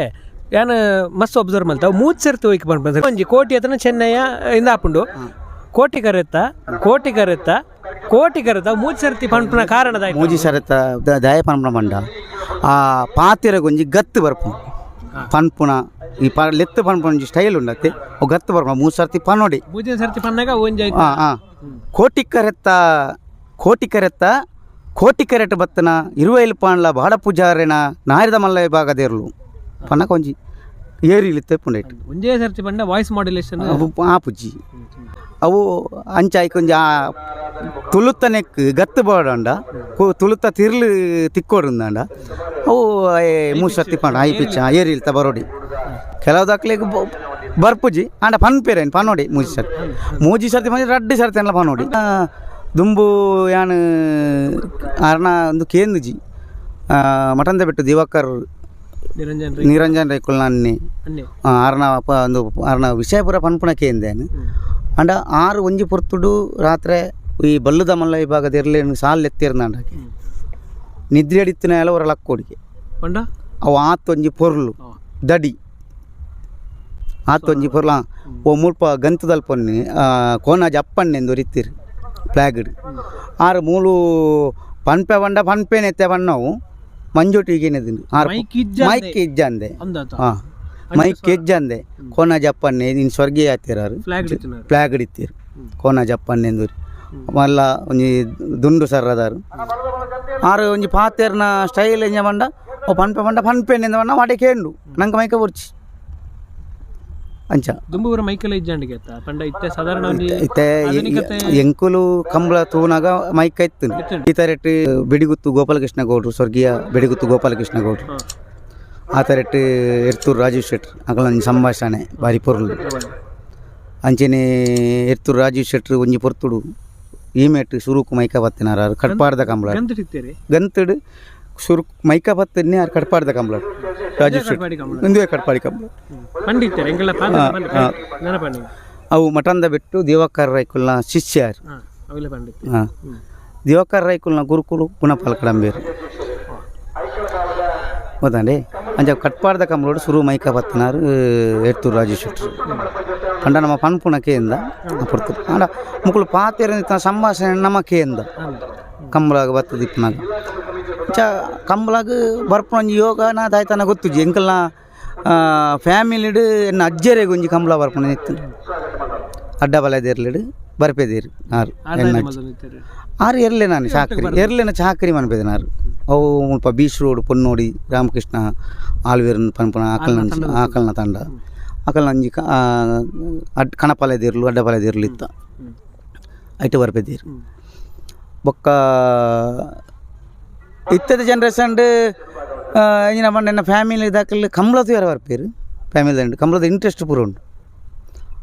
Speaker 2: ಯಾನ್ ಮಸ್ತ್ ಅಬ್ಸರ್ವ್ ಮಲ್ತ ಮೂಜ್ ಸರ್ತಿ ಹೋಯ್ಕ್ ಪನ್ಪ ಒಂಜಿ ಕೋಟಿ ಅತನ ಚೆನ್ನಯ್ಯ ಇಂದ ಆಪುಂಡು ಕೋಟಿ ಕರೆತ್ತ ಕೋಟಿ ಕರೆತ್ತ ಕೋಟಿ ಕರೆತ್ತ ಮೂಜ್ ಸರ್ತಿ ಪನ್ಪುನ ಕಾರಣದ
Speaker 1: ಮೂಜಿ ಸರತ ದಯ ಪನ್ಪುನ ಬಂಡ ಆ ಪಾತಿರಗೊಂಜಿ ಗತ್ತು ಬರ್ಪು ಪನ್ಪುನ ಈ ಪ ಲೆತ್ತು ಪನ್ಪುನ ಒಂಜಿ ಸ್ಟೈಲ್ ಉಂಡತ್ತೆ ಅವು ಗತ್ತು ಬರ್ಪುನ ಮೂರು ಸರ್ತಿ ಪನೋಡಿ.
Speaker 2: ಮೂಜಿನ ಸರ್ತಿ ಪನ್ನಾಗ ಒಂಜಿ ಆಯ್ತು.
Speaker 1: ಹಾಂ ಹಾಂ ಕೋಟಿ ಕರೆತ್ತ ಕೋಟಿ ಕರೆತ್ತ ಕೋಟಿ ಕರೆಟ್ ಬತ್ತನ ಇರುವೈಲ್ ಪಾಂಡ್ಲ ಬಾಡ ಪೂಜಾರಿನ ನಾರಿದ ಮಲ್ಲ ವಿಭಾಗದೇರ್ಲು ಪನ್ನಕ ಒಂಜಿ ಏರಿ ಇಳಿತೆ ಪುಂಡೈಟ್.
Speaker 2: ಒಂಜೇ ಸರ್ತಿ ಪಂಡ ವಾಯ್ಸ್ ಮಾಡ್ಯುಲೇಷನ್.
Speaker 1: ಅವು ಆಪುಜಿ ಅವು ಅಂಚ ಐಕೊಂಜ ಆ ತುಳುತ್ತ ನೆಕ್ ಗತ್ತು ಬೋಡಂಡ ತುಳುತ್ತ ತಿರ್ಲು ತಿಕ್ಕೋಡುಂದಾಂಡ ಅವು ಮೂರು ಸರ್ತಿ ಪಂಡ ಹೈ ಪಿಚ್ ಏರಿ ಇಲ್ತ ಬರೋಡಿ ಕೆಲವು ದಾಖಲೆಗೆ. ಬರ್ಪುಜಿ ಆಂಡ ಪನ್ಪೇರೇನು ಪನೋಡಿ ಮೂಜಿ ಸರ್ತಿ ಮೂಜಿ ಸರ್ತಿ ಮಂಜಿ ರಡ್ಡು ಸರ್ತಿ ಎಲ್ಲ ಪನೋಡಿ ದುಂಬು ಯಾನ್ ಅರ್ನ ಒಂದು ಕೇಂದ್ಜಿ ಮಟಂದ ಬಿಟ್ಟು ದಿವಾಕರ್
Speaker 2: ನಿರಂಜನ್ ರೈ
Speaker 1: ನಿರಂಜನ್ ರೈಕುಲ್ ನಾన్ని
Speaker 2: ಅನ್ನೆ
Speaker 1: ಆರ್ನ ಒಂದು ಆರ್ನ ವಿಷಯಪುರ ಪನ್ಪುನ ಕೇಂದೇನು ಅಂಡ ಆರು ಒಂಜಿ ಪೊರ್ತುಡು ರಾತ್ರೆ ಈ ಬಲ್ಲುದ ಮಲ್ಲ ವಿಭಾಗದ ಇರಲಿ ಸಾಲು ಎತ್ತಿರ್ನಾಂಡ ನಿದ್ರೆ ಅಡಿತ್ತಿನ ಎಲ್ಲ ಹೊರ ಲಕ್ಕೋಡಿಗೆ
Speaker 2: ಪಂಡ
Speaker 1: ಅವು ಆತೊಂಜಿ ಪೊರ್ಲು ದಡಿ ಆತೊಂಜಿ ಪೊರ್ಲ ಓ ಮುಲ್ಪ ಗಂತದಲ್ಪೊನ್ನಿ ಕೋನಾಜಿ ಅಪ್ಪಣ್ಣೆ ಎಂದು ಒರಿತ್ತೀರಿ ಫ್ಲಾಗ್ಡ್ ಆರು ಮೂಲು ಪನ್ಪೆ ಬಂಡ ಪನ್ಪೇನೆ ಎತ್ತೆ ಬಣ್ಣವು ಮಂಜೊಟ್ಟಿಗೆ ಆರು
Speaker 2: ಮೈಕ್ ಇಜ್ಜಂದೆ.
Speaker 1: ಮೈಕ್ ಇಜ್ಜಂದೆ
Speaker 2: ಅಂದಾತ
Speaker 1: ಹಾಂ ಮೈಕ್ ಇಜ್ಜಂದೆ ಕೋನಾಜಿ ಅಪ್ಪಣ್ಣೆ ಇನ್ನು ಸ್ವರ್ಗೀಯ ಆತಿರಾರು
Speaker 2: ಫ್ಲಾಗ್ ಇಡ್ತಿನಾರು
Speaker 1: ಫ್ಲಾಗ್ ಇಡಿತ್ತೀರು ಕೋನಾಜಿ ಅಪ್ಪಣ್ಣೆ ಎಂದೂರಿ ಮಲ್ಲ ಒಂಜಿ ದುಂಡು ಸರ್ರದಾರು ಆರು ಒಂಜಿ ಪಾತೆರ್ನ ಸ್ಟೈಲ್ ಎಂಜ ಬಂಡ ಓ ಪನ್ಪೆ ಬಂಡ ಪನ್ಪೆಣ್ಣೆ ಬಣ್ಣ ವಾಡೆ ಕೇಂಡು ನಂಗೆ ಮೈಕ ಬೊರ್ಚಿ ಅಂಚ
Speaker 2: ದುಂಬುವರ ಮೈಕೆಲ್ಲ ಇಜ್ಜಾಂಡಿಗೆ ಅತ್ತ ಪಂಡ ಇತ್ತೆ ಸಾಧಾರಣ ಒಂಜಿ
Speaker 1: ಇತ್ತೆ
Speaker 2: ಆಧುನಿಕತೆ
Speaker 1: ಎಂಕುಲು ಕಂಬಳ ತೂನಾಗ ಮೈಕ್ ಇತ್ತು ಈ ತರೆಟ್ ಬೆಡಿಗುತ್ತು ಗೋಪಾಲಕೃಷ್ಣ ಗೌಡ್ರು ಸ್ವರ್ಗೀಯ ಬೆಡಿಗುತ್ತು ಗೋಪಾಲಕೃಷ್ಣ ಗೌಡ್ರು ಆ ತರೆಟ್ ಎರ್ತೂರು ರಾಜೀವ್ ಶೆಟ್ರ್ ಅಕಲ ಒಂಜಿ ಸಂಭಾಷಣೆ ಬಾರಿ ಪೊರ್ಲು ಅಂಚೆನೆ ಎರ್ತೂರು ರಾಜೀವ್ ಶೆಟ್ರ್ ಒಂಜಿ ಪೊರ್ತುಡು ಈಮೇಟ್ ಸುರುಕು ಮೈಕ ಬತ್ತಿನಾರು ಕಟ್ಪಾಡ್ದ ಕಂಬಳ
Speaker 2: ಗಂತಿಟ್ಟಿತ್ತೇರಿ
Speaker 1: ಗಂತಡು ಸುರುಕು ಮೈಕ ಬತ್ತಿನಿ ಆರು ಕಟ್ಪಾಡ್ದ ಕಂಬಳ ರಾಜೀವ್ ಶೆಟ್ರ್
Speaker 2: ಕಟ್ಪಾಡಿ ಕಂಬಳ.
Speaker 1: ಒಂದೇ ಕಟ್ಪಾಡಿ ಕಂಬಳ
Speaker 2: ಪಂಡಿತ್ತೇರಿ ಎಂಗೆಲ್ಲ ಪಾತ್ರ ನೆನಪಣ್ಣಿ
Speaker 1: ಅವು ಮಠಂದ ಬಿಟ್ಟು ದಿವಾಕರ್ ರೈಕುಲ್ನ ಶಿಷ್ಯರು
Speaker 2: ಹಾ ಅವೆಲ್ಲ ಪಂಡಿತ್
Speaker 1: ಹಾಂ ದಿವಾಕರ್ ರೈಕುಲ್ನ ಗುರುಕುಲು ಗುಣಪಾಲ್ ಕಡಂಬೇರು ಗೊತ್ತಂడి ಅಂಚ ಕಟ್ಪಾಡ್ದ ಕಂಬಳೋಡು ಸುರು ಮೈಕ ಬತ್ತಿನಾರು ಎರ್ತೂರು ರಾಜೇಶ್ ಶೆಟ್ರು ಪಂಡ ನಮ್ಮ ಪನ್ಪುನ ಕೇಂದ ಪೊರ್ತು ಆಂಡ ಮುಕುಲು ಪಾತೆರ ಸಂಭಾಷಣೆ ನಮ್ಮ ಕೇಂದ ಕಂಬಳಾಗ ಬತ್ತದ ಇಪ್ಪನಾಗ ಅಂಚ ಕಂಬಳಾಗ ಬರ್ಪುನ ಒಂಜಿ ಯೋಗ ನಾ ದಾಯ್ತನ ಗೊತ್ತುಜಿ ಎಂಕಲ್ನ ಫ್ಯಾಮಿಲಿಡ್ ಎನ್ನ ಅಜ್ಜೆರೆಗ್ ಒಂಜಿ ಕಂಬಳ ಬರ್ಪುನ ಇತ್ತು ಅಡ್ಡ ಬಲದೇರ್ಲಿಡ್ ಬರ್ಪೆದೇರು ಆರು ಎನ್ನ ಅಜ್ಜಿ.
Speaker 2: ಇತ್ತೇರಿ
Speaker 1: ಆರು ಎರ್ಲೆ ನಾನು ಚಾಕ್ರಿ ಎರ್ಲೆನ ಚಾಕ್ರಿ ಮನ್ಪೆದಿನಾರು ಅವು ಮುಲ್ಪ ಬೀಚ್ ರೋಡ್ ಪೊನ್ನೋಡಿ ರಾಮಕೃಷ್ಣ ಆಲ್ವೇರನ್ ಪನ್ಪುನ ಆಕಲ್ನ ಆಕಲ್ನ ತಂಡ ಆಕಲ್ನ ಅಂಜಿ ಅಡ್ ಕಣಪಾಲೆದಿರ್ಲು ಅಡ್ಡಪಾಲೆದಿರ್ಲು ಇತ್ತ ಐಟು ಬರ್ಪೆದ್ದೀರು ಬೊಕ್ಕ ಇತ್ತದ ಜನ್ರೇಷನ್ ಇಂಜಿನ ಪಂಡ ಎನ್ನ ಫ್ಯಾಮಿಲಿ ದಾಕಲ್ ಕಂಬಳ ತೂಯರ ಬರ್ಪೇರು ಫ್ಯಾಮಿಲಿ ದಂಡು ಕಂಬಳದ ಇಂಟ್ರೆಸ್ಟ್ ಪೂರ ಉಂಡು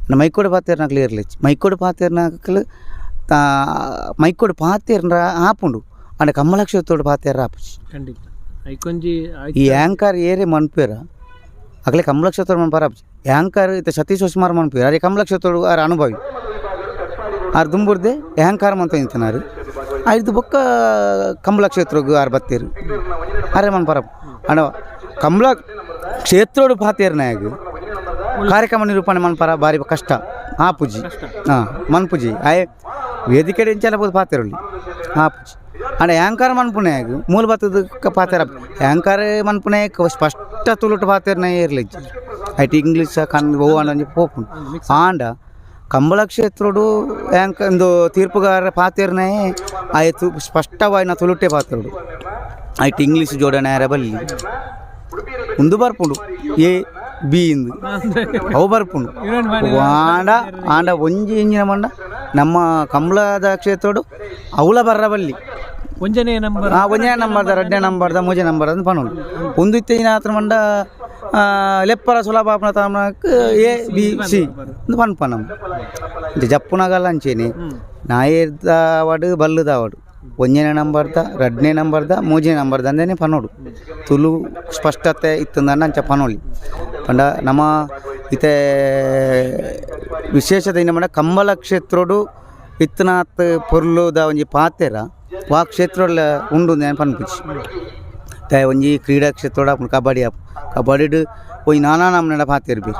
Speaker 1: ನಮ್ಮ ಮೈಕೋಡು ಪಾತೇರ್ನಾಕ್ಲು ಇರ್ಲಿಚ್ಚಿ ಮೈಕೋಡು ಪಾತೇರ್ನಾಕ್ಲು ತಾ ಮೈಕೋಡು ಪಾತೇರ್ನ ಆಪುಂಡು ಅಂಡ ಕಮ್ಮಲಕ್ಷ ತೋಡು ಪಾತೇರ ಆಪುಜಿ
Speaker 2: ಖಂಡಿತ ಐಕೊಂಜಿ
Speaker 1: ಈ ಆ್ಯಂಕರ್ ಏರೆ ಮನ್ಪೇರ ಅಗಲೇ ಕಮಲಕ್ಷ ತೋಡು ಮನ್ಪಾರ ಆಪುಜಿ ಆ್ಯಂಕರ್ ಇತ್ತ ಸತೀಶ್ ಹೊಸ್ಮಾರ್ ಮನ್ಪೇರ ಅರೆ ಕಮಲಕ್ಷ ತೋಡು ಆರ್ ಅನುಭವಿ ಆರ್ ದುಂಬುರ್ದೆ ಅಹಂಕಾರ ಮಂತ ನಿಂತನಾರು ಐದು ಬೊಕ್ಕ ಕಂಬಳ ಕ್ಷೇತ್ರಗ್ ಆರ್ ಬತ್ತೀರು ಅರೆ ಮನ್ಪರ ಅಂಡ ಕಂಬಳ ಕ್ಷೇತ್ರೋಡು ಪಾತೇರ್ ನಾಯಗ್ ಕಾರ್ಯಕ್ರಮ ನಿರೂಪಣೆ ಮನ್ಪರ ಬಾರಿ ಕಷ್ಟ ಆಪುಜಿ ಹಾಂ ಮನ್ಪುಜಿ ಆಯ್ ವೇದಿಕೆ ಎಂಚಲ ಬೋದು ಪಾತೇರುಳ್ಳಿ ಆಪುಜಿ ಅಂಡ ಯಾಂಕರ್ ಮನ್ಪುನಾಯಗ್ ಮೂಲ ಬತ್ತದ ಪಾತೇರ ಯಾಂಕರ್ ಮನ್ಪುನಾಯಕ್ ಸ್ಪಷ್ಟ ತುಳುಟು ಪಾತೇರ್ನ ಇರ್ಲಿಜ್ಜಿ ಐಟ್ ಇಂಗ್ಲೀಷ್ ಕನ್ನಡ ಓ ಅಂಡ ಒಂಜಿ ಪೋಪುಂಡು ಆಂಡ ಕಂಬಳ ಕ್ಷೇತ್ರೋಡು ಯಾಂಕ ಒಂದು ತೀರ್ಪುಗಾರ ಪಾತೇರ್ನೇ ಆಯ್ತು ಸ್ಪಷ್ಟವಾಯಿನ ತುಳುಟೆ ಪಾತ್ರುಡು ಐಟ್ ಇಂಗ್ಲೀಷ್ ಜೋಡಣೆ ಆರ ಬಲ್ಲಿ ಉಂದು ಬರ್ಪುಂಡು ಎ ಬಿ ಇಂದು ಅವು ಬರ್ಪುಂಡು ಆಂಡ ಆಂಡ ಒಂಜಿ ಇಂಜಿನ ಮಂಡ ನಮ್ಮ ಕಂಬಳದ ಕ್ಷೇತ್ರೋಡು ಅವಳ ಬರ್ರ ಬಲ್ಲಿ
Speaker 2: ಒಂಜನೇ ನಂಬರ್
Speaker 1: ಆ ಒಂಜನೇ ನಂಬರ್ದ ರಡ್ಡನೇ ನಂಬರ್ದ ಮೂಜನೇ ನಂಬರ್ದ ಅಂತ ಪನೊಂಡು ಒಂದು ಇತ್ತಿನ ಆತ್ರ ಮಂಡ ಲೆಪ್ಪರ ಸುಲಭ ಆಪುನ ತಾಮನಕ್ A B C ಅಂದ್ ಪನ್ಪ ನಮ್ಮ ಇಂಚ ಜಪ್ಪುನಗಲ್ಲ ಅಂಚೇನೆ ನಾಯೇರ್ದಾವಡು ಬಲ್ಲುದಾವಡು ಒಂಜನೇ ನಂಬರ್ದ ರಡ್ಡನೇ ನಂಬರ್ದ ಮೂಜನೇ ನಂಬರ್ದ ಅಂದೇನೆ ಪನೋಡು ತುಳು ಸ್ಪಷ್ಟತೆ ಇತ್ತಂದಣ್ಣ ಅಂಚ ಪನೋಲಿ ಪಂಡ ನಮ್ಮ ಇತ್ತೆ ವಿಶೇಷತೆ ಏನ ಕಂಬಳ ಕ್ಷೇತ್ರೋಡು ಇತ್ತನಾತ್ ಪೊರ್ಲುದ ಒಂಜಿ ಪಾತೆರ ವಾ ಕ್ಷೇತ್ರೊಡ್ಲ ಉಂಡು ನಾನು ಪನ್ಪುಜಿ ತೆ ಒಂಜಿ ಕ್ರೀಡಾ ಕ್ಷೇತ್ರೊಡು ಆಪುಂಡು ಕಬಡ್ಡಿ ಆಪು ಕಬಡ್ಡಿಡ್ ಒಂಜಿ ನಾನಾ ನಮೂನೆದ ಪಾತೆರ್ಬೆರ್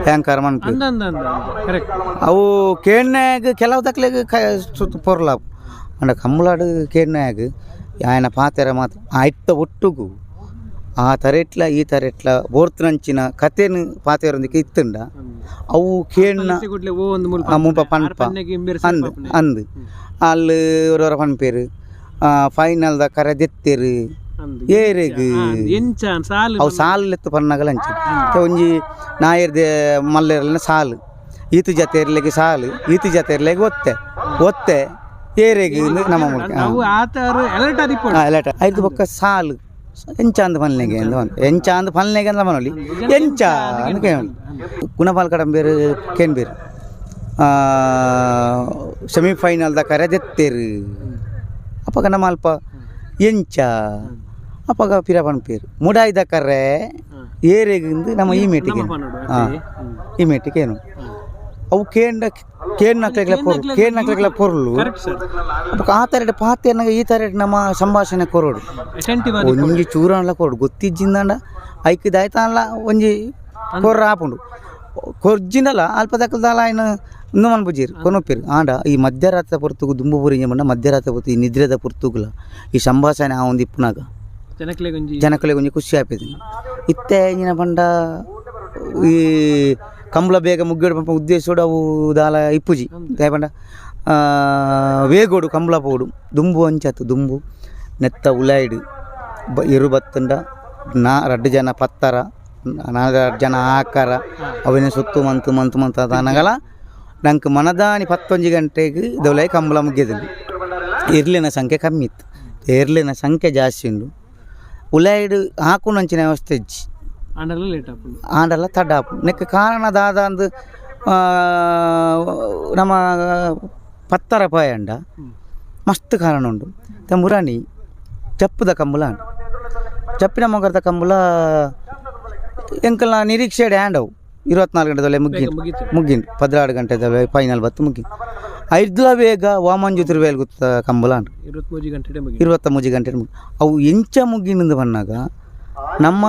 Speaker 1: ಹ್ಯಾಂಕರ್ ಮನ್ಪುವೆರ್
Speaker 2: ಅಂದ ಅಂದ ಅಂದ ಕರೆಕ್ಟ್
Speaker 1: ಅವು ಕೇಣ್ಯಾಗ ಕೆಲವು ದಕ್ಲೆಗ್ ಕ ಸುತ್ತ ಪೊರ್ಲಾಪು ಅಂಡ ಕಂಬಳಾಡು ಕೇಣ್ಯಾಗ ಆಯನ ಪಾತೆರ ಮಾತ್ರ ಆಯ್ತ ಒಟ್ಟುಗು ಆ ತರೆಟ್ಲ ಈ ತರೆಟ್ಲ ಬೋರ್ತುನಂಚಿನ ಕತೆನ್ ಪಾತೆರೊಂದಿಗೆ ಇತ್ತುಂಡ ಅವು ಕೇಣ್ಣ
Speaker 2: ಗುಡ್ಲೆ ಓ ಒಂದು ಮೂಲ
Speaker 1: ಆ ಮುಲ್ಪ ಪನ್ಪ ಅಂದ್ ಅಂದ್ ಅಲ್ಲಿ ಒರೊರ ಪನ್ಪೇರು ಫೈನಲ್ದ ಕರೆ ದೆತ್ತೆರು ಏರೆಗ್
Speaker 2: ಎಂಚ ಸಾಲು
Speaker 1: ಅವು ಸಾಲು ಲೆತ್ತು ಪನ್ನಗಲ ಅಂಚ ಇತ್ತೆ ಒಂಜಿ ನಾಯರ್ದೆ ಮಲ್ಲೆರ್ಲೆನ ಸಾಲು ಈತು ಜತೆ ಸಾಲು ಈತು ಜತೆ ಒತ್ತೆ ಒತ್ತೆ ಏರೆಗ್ ಇಂದ್ ನಮ್ಮ ಮುಲ್ಕ
Speaker 2: ಅವು ಆತರ ಅಲರ್ಟ್ ಆದಿಪ್ಪೊಡು
Speaker 1: ಅಲಟ ಐದು ಬೊಕ್ಕ ಸಾಲು ಎಂಚ ಅಂದ್ ಪನ್ಲೆಗೆ ಅಂದ್ ಎಂಚ ಅಂದ್ ಪನ್ಲೆಗೆ ಅಂದ ಮನೊಲಿ ಎಂಚ ಅಂದ್ ಕೇಳಿ ಗುಣಪಾಲ್ ಕಡಂಬೇರು ಕೇನ್ಬೇರು ಸೆಮಿಫೈನಲ್ದ ಕರೆ ದೆತ್ತೇರು. ಅಪಗ ನಮ್ಮ ಅಲ್ಪ ಎಂಚ ಅಪಗ ಪಿರ ಪನ್ಪೇರು ಮುಡಾಯ್ದ ಕರೆ ಏರೆಗಿಂದು ನಮ್ಮ ಈ ಮೇಟಿಗೆ. ಹಾಂ, ಈ ಮೇಟಿಗೆ ಏನು ಅವು ಕೇಂಡ ಕೇಂಡ್ ನಕ್ಲೆಗ್ಲ ಪೊರ್ಲು, ಕೇಂಡ್ ನಕ್ಲೆಗ್ಲ ಪೊರ್ಲು.
Speaker 2: Correct sir.
Speaker 1: ಅಪಗ ಆ ತರಡ್ ಪಾತೆರ್ನಾಗ ಈ ತರಡ್ ನಮ್ಮ ಸಂಭಾಷಣೆ ಕೊರೋಡು.
Speaker 2: ಅಟೆಂಟಿವ್.
Speaker 1: ಒಂಜಿ ಚೂರಾನ್ಲ ಕೊರಡು ಗೊತ್ತಿಜ್ಜಿಂದಾಂಡ ಐಕ್ ದಾಯ್ತಾನ್ಲ ಒಂಜಿ ಕೊರ್ರ ಆಪುಂಡು. ಕೊರ್ಜಿಂಡಲ ಅಲ್ಪ ದಕ್ಕಲ್ದಾಲ ಆಯ್ನ ಇಂದು ಮನ್ಪುಜೀರ್ ಕೊನೊಪೆರ್. ಆಂಡ ಈ ಮಧ್ಯರಾತ್ರಿ ಪೊರ್ತುಗು ದುಂಬು ಪೂರಿಂಜ ಪಂಡ ಮಧ್ಯರಾತ್ರಿ ಪೊರ್ತು ಈ ನಿದ್ರೆದ ಪೊರ್ತುಗುಲ ಈ ಸಂಭಾಷಣೆ ಆ ಒಂದು ಇಪ್ಪುನಾಗ
Speaker 2: ಜನಕ್ಲೆಗ್ ಒಂಜಿ
Speaker 1: ಜನಕುಲೆಗ್ ಒಂಜಿ ಖುಷಿ ಆಪೆದು. ಇತ್ತೆ ಎಂಚಿನ ಪಂಡ ಈ ಕಂಬಳ ಬೇಗ ಮುಗ್ಗಡು ಪನ್ಪ ಉದ್ದೇಶೋಡು ಅವು ದಾಲ ಇಪ್ಪುಜಿ. ದಾಯೆ ಪಂಡ ವೇಗೋಡು ಕಂಬಳ ಪೋಡು. ದುಂಬು ಅಂಚಾತು. ದುಂಬು ನೆತ್ತ ಉಲಾಯಿಡು ಎರು ಬತ್ತುಂಡ ನಾ ರಡ್ಡು ಜನ ಪತ್ತರ, ನಾಲ್ ರಡ್ಡು ಜನ ಆಕಾರ ಅವೆನ ಸುತ್ತು ಮಂತು ಮಂತು ಮಂತು ಅದಾನಗಲ ನಂಗೆ ಮನದಾನಿ 11 ಗಂಟೆಗೆ ದೊಲೈ ಕಂಬಳ ಮುಗ್ಯದಲ್ಲಿ. ಎರ್ಲಿನ ಸಂಖ್ಯೆ ಕಮ್ಮಿ ಇತ್ತು, ಎರ್ಲಿನ ಸಂಖ್ಯೆ ಜಾಸ್ತಿ ಉಂಡು. ಉಲಾಯಿಡು ಹಾಕುನಂಚಿನ ವ್ಯವಸ್ಥೆ ಇಜ್ಜಿ.
Speaker 2: ಆಂಡಲ ಲೇಟ್ ಆಪುಂಡು.
Speaker 1: ಆಂಡಲ ತಡ ಆಪುಂಡು. ನೆಕ್ ಕಾರಣ ದಾದ ಅಂದ್ ನಮ್ಮ ಪತ್ತರ ಪಾಯಂಡ ಮಸ್ತ್ ಕಾರಣ ಉಂಡು. ತಂಬುರಾಣಿ ಜಪ್ಪುದ ಕಂಬುಲ ಉಂಡು. ಜಪ್ಪಿನ ಮೊಗರ್ದ ಕಂಬುಲ ಎಂಕಲ್ನ ನಿರೀಕ್ಷೆ ಹ್ಯಾಂಡ್ ಅವು 24 ಗಂಟೆದಲ್ಲೇ ಮುಗ್ಗಿ
Speaker 2: ಮುಗೀತು.
Speaker 1: ಮುಗ್ಗಿಂಡು. 12 ಗಂಟೆದ ಫೈನಲ್ ಬತ್ತು ಮುಗ್ಗಿ ಐದ್ಲ ಬೇಗ ವಾಮಂಜು ತಿರುವೇಲ್ ಗುತ್ತ ಕಂಬುಲ ಉಂಡು.
Speaker 2: 23 ಗಂಟೆ ಮುಗಿ
Speaker 1: 23 ಗಂಟೆ ಮುಗಿ ಅವು ಎಂಚ ಮುಗ್ಗಿನಿಂದ ಬಂದಾಗ ನಮ್ಮ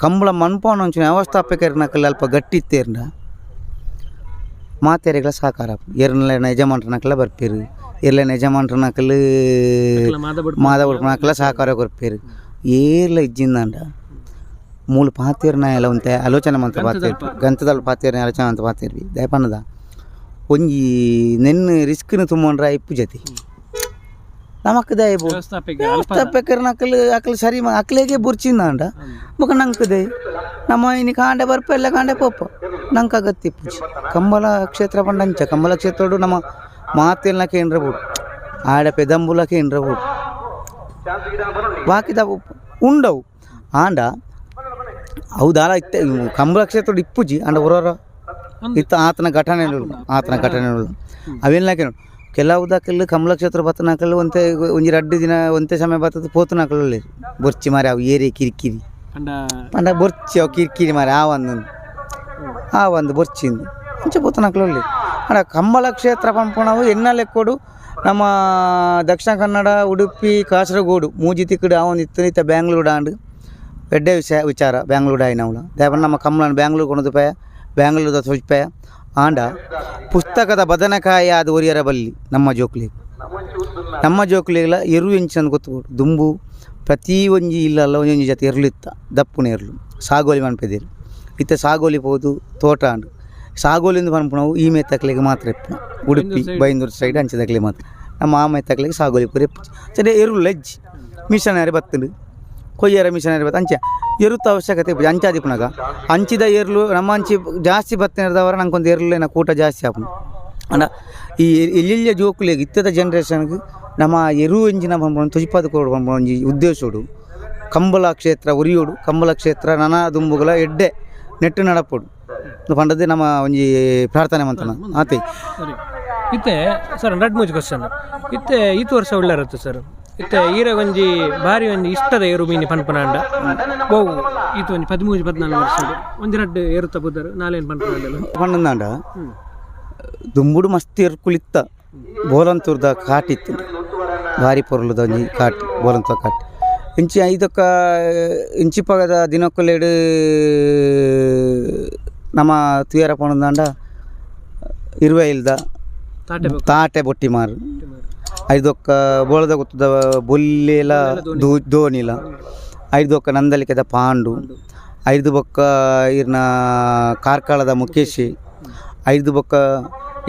Speaker 1: ಕಂಬಳ ಮನ್ಪವನ ಒಂಚಿನ ವ್ಯವಸ್ಥಾಪಕರ್ನಕಲ್ ಅಲ್ಪ ಗಟ್ಟಿ ಇತ್ತೇರ್ಂಡ ಮಾತೆರೆಗಳ ಸಹಕಾರ ಎರ್ನಲೆನ ಯಜಮಾನ್ರನಕಲ ಬರ್ಪೇರು, ಎರ್ಲೆನ ಯಜಮಾನ್ರನಕಲ್
Speaker 2: ಮಾದ
Speaker 1: ಮಾದ ಉಡ್ಪನಕಲ ಸಹಕಾರ ಕೊರ್ಪೇರು. ಏರ್ಲ ಇಜ್ಜಿಂದಾಂಡ ಮೂಲು ಪಾತೇರ್ನ ಎಲ್ಲ ಒಂತೆ ಆಲೋಚನೆ ಮಂತ ಪಾತೇರ್ ಗಂತದಲ್ ಪಾತೇರ್ನ ಆಲೋಚನೆ ಅಂತ ಪಾತೇರ್ವಿ. ದಯಪನ್ನದ ಒಂಜಿ ನೆನ್ನೆ ರಿಸ್ಕ್ನ ತುಂಬೊಂಡ್ರ ಇಪ್ಪು ಜತಿ ನಮಕ್ ದಯಬು
Speaker 2: ವ್ಯವಸ್ಥಾಪಕ ಅಲ್ಪ
Speaker 1: ವ್ಯವಸ್ಥಾಪಕರ್ನಕಲ್ ಅಕಲ್ ಸರಿ ಅಕ್ಲೆಗೆ ಬುರ್ಚಿಂದಾಂಡ ಬೊಕ ನಂಕದೆ ನಮ್ಮ ಇನಿ ಕಾಂಡೆ ಬರ್ಪ ಎಲ್ಲ ಕಾಂಡೆ ಪೋಪ ನಂಗೆ ಅಗತ್ಯ ಪೂಜೆ. ಕಂಬಳ ಕ್ಷೇತ್ರ ಪಂಡ ಅಂಚ ಕಂಬಳ ಕ್ಷೇತ್ರಡು ನಮ್ಮ ಮಾತೆಲ್ಲ ಕೇಂದ್ರ ಬೋಡು, ಆಡ ಪೆದಂಬುಲ ಕೇಂದ್ರ ಬೋಡು, ಬಾಕಿದ ಉಂಡವು. ಆಂಡ ಅವು ದಾಲ ಇತ್ತೆ ಕಂಬಳ ಕ್ಷೇತ್ರ ಇಪ್ಪುಜಿ. ಆಂಡ ಹೊರರ ಇತ್ತ ಆತನ ಘಟನೆಗಳು, ಆತನ ಘಟನೆಗಳು ಅವೆಲ್ಲ ಕೇಳು. ಕೆಲವು ದಾಕಲ್ ಕಮಲ ಕ್ಷೇತ್ರ ಬತ್ತನಕಲ್ ಒಂತೆ ಒಂಜಿ ರಡ್ಡು ದಿನ ಒಂತೆ ಸಮಯ ಬತ್ತದ ಪೋತನಕಲ್ ಬೊರ್ಚಿ ಮಾರೆ. ಅವು ಏರಿ ಕಿರಿಕಿರಿ
Speaker 2: ಪಂಡ
Speaker 1: ಪಂಡ ಬೊರ್ಚಿ ಅವು ಕಿರಿಕಿರಿ ಮಾರೆ. ಆ ಒಂದು ಆ ಒಂದು ಬೊರ್ಚಿಂದು ಅಂಚ ಪೋತನಕಲ್ ಆಂಡ ಕಂಬಳ ಕ್ಷೇತ್ರ ಪನ್ಪುನವು ಎನ್ನ ಲೆಕ್ಕೊಡು ನಮ್ಮ ದಕ್ಷಿಣ ಕನ್ನಡ, ಉಡುಪಿ, ಕಾಸರಗೋಡು ಮೂಜಿ ತಿಕ್ಕುಡು ಆವೊಂದು ಇತ್ತು. ಇತ್ತ ಬ್ಯಾಂಗ್ಳೂರು ಆಂಡ್ ಎಡ್ಡೆ ವಿಷಯ ವಿಚಾರ ಬ್ಯಾಂಗ್ಳೂರು ಆಯಿನವುಲ. ದಾಯೆ ನಮ್ಮ ಕಂಬಳನ್ ಬ್ಯಾಂಗ್ಳೂರು ಕೊನೊದು ಬ್ಯಾಂಗ್ಳೂರ್ದ ತೋಜಿಪಾಯ. ಆಂಡ ಪುಸ್ತಕದ ಬದನೆಕಾಯಿ ಅದು ಒರಿಯರ ಬಲ್ಲಿ ನಮ್ಮ ಜೋಕ್ಲೆಗ್, ನಮ್ಮ ಜೋಕ್ಲೆಗ್ಲ ಎರು ಎಂಚಂದ್ ಗೊತ್ತುಬೋಡು. ದುಂಬು ಪ್ರತಿ ಒಂಜಿ ಇಲ್ಲಲ್ಲ ಒಂಜೊಂಜಿ ಜಾತಿ ಎರ್ಲು ಇತ್ತ. ದಪ್ಪುನ ಎರ್ಲು ಸಾಗೋಲಿ ಮನ್ಪೆದೆರ್. ಇತ್ತೆ ಸಾಗೋಲಿ ಪೋದು ತೋಟ ಆಂಡ್. ಸಾಗೋಲಿಂದು ಪನ್ಪುನವು ಈ ಮೇತಕ್ಲೆಗ್ ಮಾತ್ರ ಇಪ್ಪುನ. ಉಡುಪಿ ಬೈಂದೂರು ಸೈಡ್ ಅಂಚದಕ್ಲೆಗ್ ಮಾತ್ರ. ನಮ್ಮ ಆ ಮೇತಕ್ಲೆಗ್ ಸಾಗೋಲಿ ಪೂರ ಇಪ್ಪುಜಿ. ಸರಿ, ಎರುಲು ಇಜ್ಜಿ. ಮಿಷನರಿ ಬತ್ತುಂಡು, ಕೊಯ್ಯರ ಮಿಷನರಿ ಬತ್ತು. ಅಂಚ ಎರುತ್ತ ಅವಶ್ಯಕತೆ ಇಪ್ಪುಜಿ. ಅಂಚಾದಿಪ್ಪುನಗ ಅಂಚಿದ ಎರ್ಲು ನಮ್ಮ ಅಂಚಿ ಜಾಸ್ತಿ ಬತ್ತಿನದವರ ನಂಗೊಂದು ಎರ್ಲೆನ ಕೂಟ ಜಾಸ್ತಿ ಆಪುಂಡು. ಆಂಡ ಈ ಎಲ್ಲೆಲ್ಲ ಜೋಕುಲೆಗ್ ಇತ್ತದ ಜನ್ರೇಷನ್ಗೆ ನಮ್ಮ ಎರು ಎಂಚಿನ ಪನ್ಪುನ ತೊಜಿಪಾದ ಕೊರೊಡು ಪನ್ಪುನ ಒಂಜಿ ಉದ್ದೇಶೋಡು ಕಂಬಳ ಕ್ಷೇತ್ರ ಒರಿಯೋಡು. ಕಂಬಳ ಕ್ಷೇತ್ರ ನನ ದುಂಬುಗಳ ಎಡ್ಡೆ ನೆಟ್ಟು ನಡಪೊಡು ಪಂಡದ್ದು ನಮ್ಮ ಒಂಜಿ ಪ್ರಾರ್ಥನೆ ಮಂತನ ಆತೆ.
Speaker 2: ಸರಿ, ಇತ್ತೆ ಸರ್ ರಡ್ಡ್ ಮೂಜಿ ಕ್ವಶನ್. ಇತ್ತೆ ಈತ್ ವರ್ಷ ಉಳ್ಳಾರತ್ತು ಸರ್. ಇತ್ತೆ ಈರ ಒಂಜಿ ಬಾರಿ ಒಂಜಿ ಇಷ್ಟದ ಏರು ಮೀನಿ ಪನ್ಪನಾಂಡ ಬೋವು ಈತ ಒಂಜಿ 13 14 ವರ್ಷ ಒಂಜಿ ರಡ್ಡ್ ಏರುತ್ತ ಪುದರ್ ನಾಲೇನು ಪನ್ಪನಾಂಡಲ?
Speaker 1: ಪಂಡಂದಾಂಡ ದುಂಬುಡು ಮಸ್ತ್ ಎರ್ಕುಲಿತ್ತ. ಬೋಲಂತೂರ್ದ ಕಾಟಿತ್ತು, ಭಾರಿ ಪೊರ್ಲುದ ಒಂಜಿ ಕಾಟ್ ಬೋಲಂತೂರ್ ಕಾಟ್. ಇಂಚಿ ಐದೊಕ್ಕ ಇಂಚಿಪಗದ ದಿನಕ್ಕುಲೆಡ್ ನಮ್ಮ ತುಯರ ಪಣಂದಾಂಡ ಇರುವೈಲ್ದ
Speaker 2: ತಾಟೆ.
Speaker 1: ತಾಟೆ ಬೊಟ್ಟಿ ಮಾರು, ಐದೊಕ್ಕ ಬೋಳದ ಗೊತ್ತದ ಬೊಲ್ಲೆಲ ದೋಣಿಲ, ಐದೊಕ್ಕ ನಂದಲಿಕೆದ ಪಾಂಡು, ಐದು ಬೊಕ್ಕ ಇರ್ನ ಕಾರ್ಕಳದ ಮುಖೇಶಿ, ಐದು ಬೊಕ್ಕ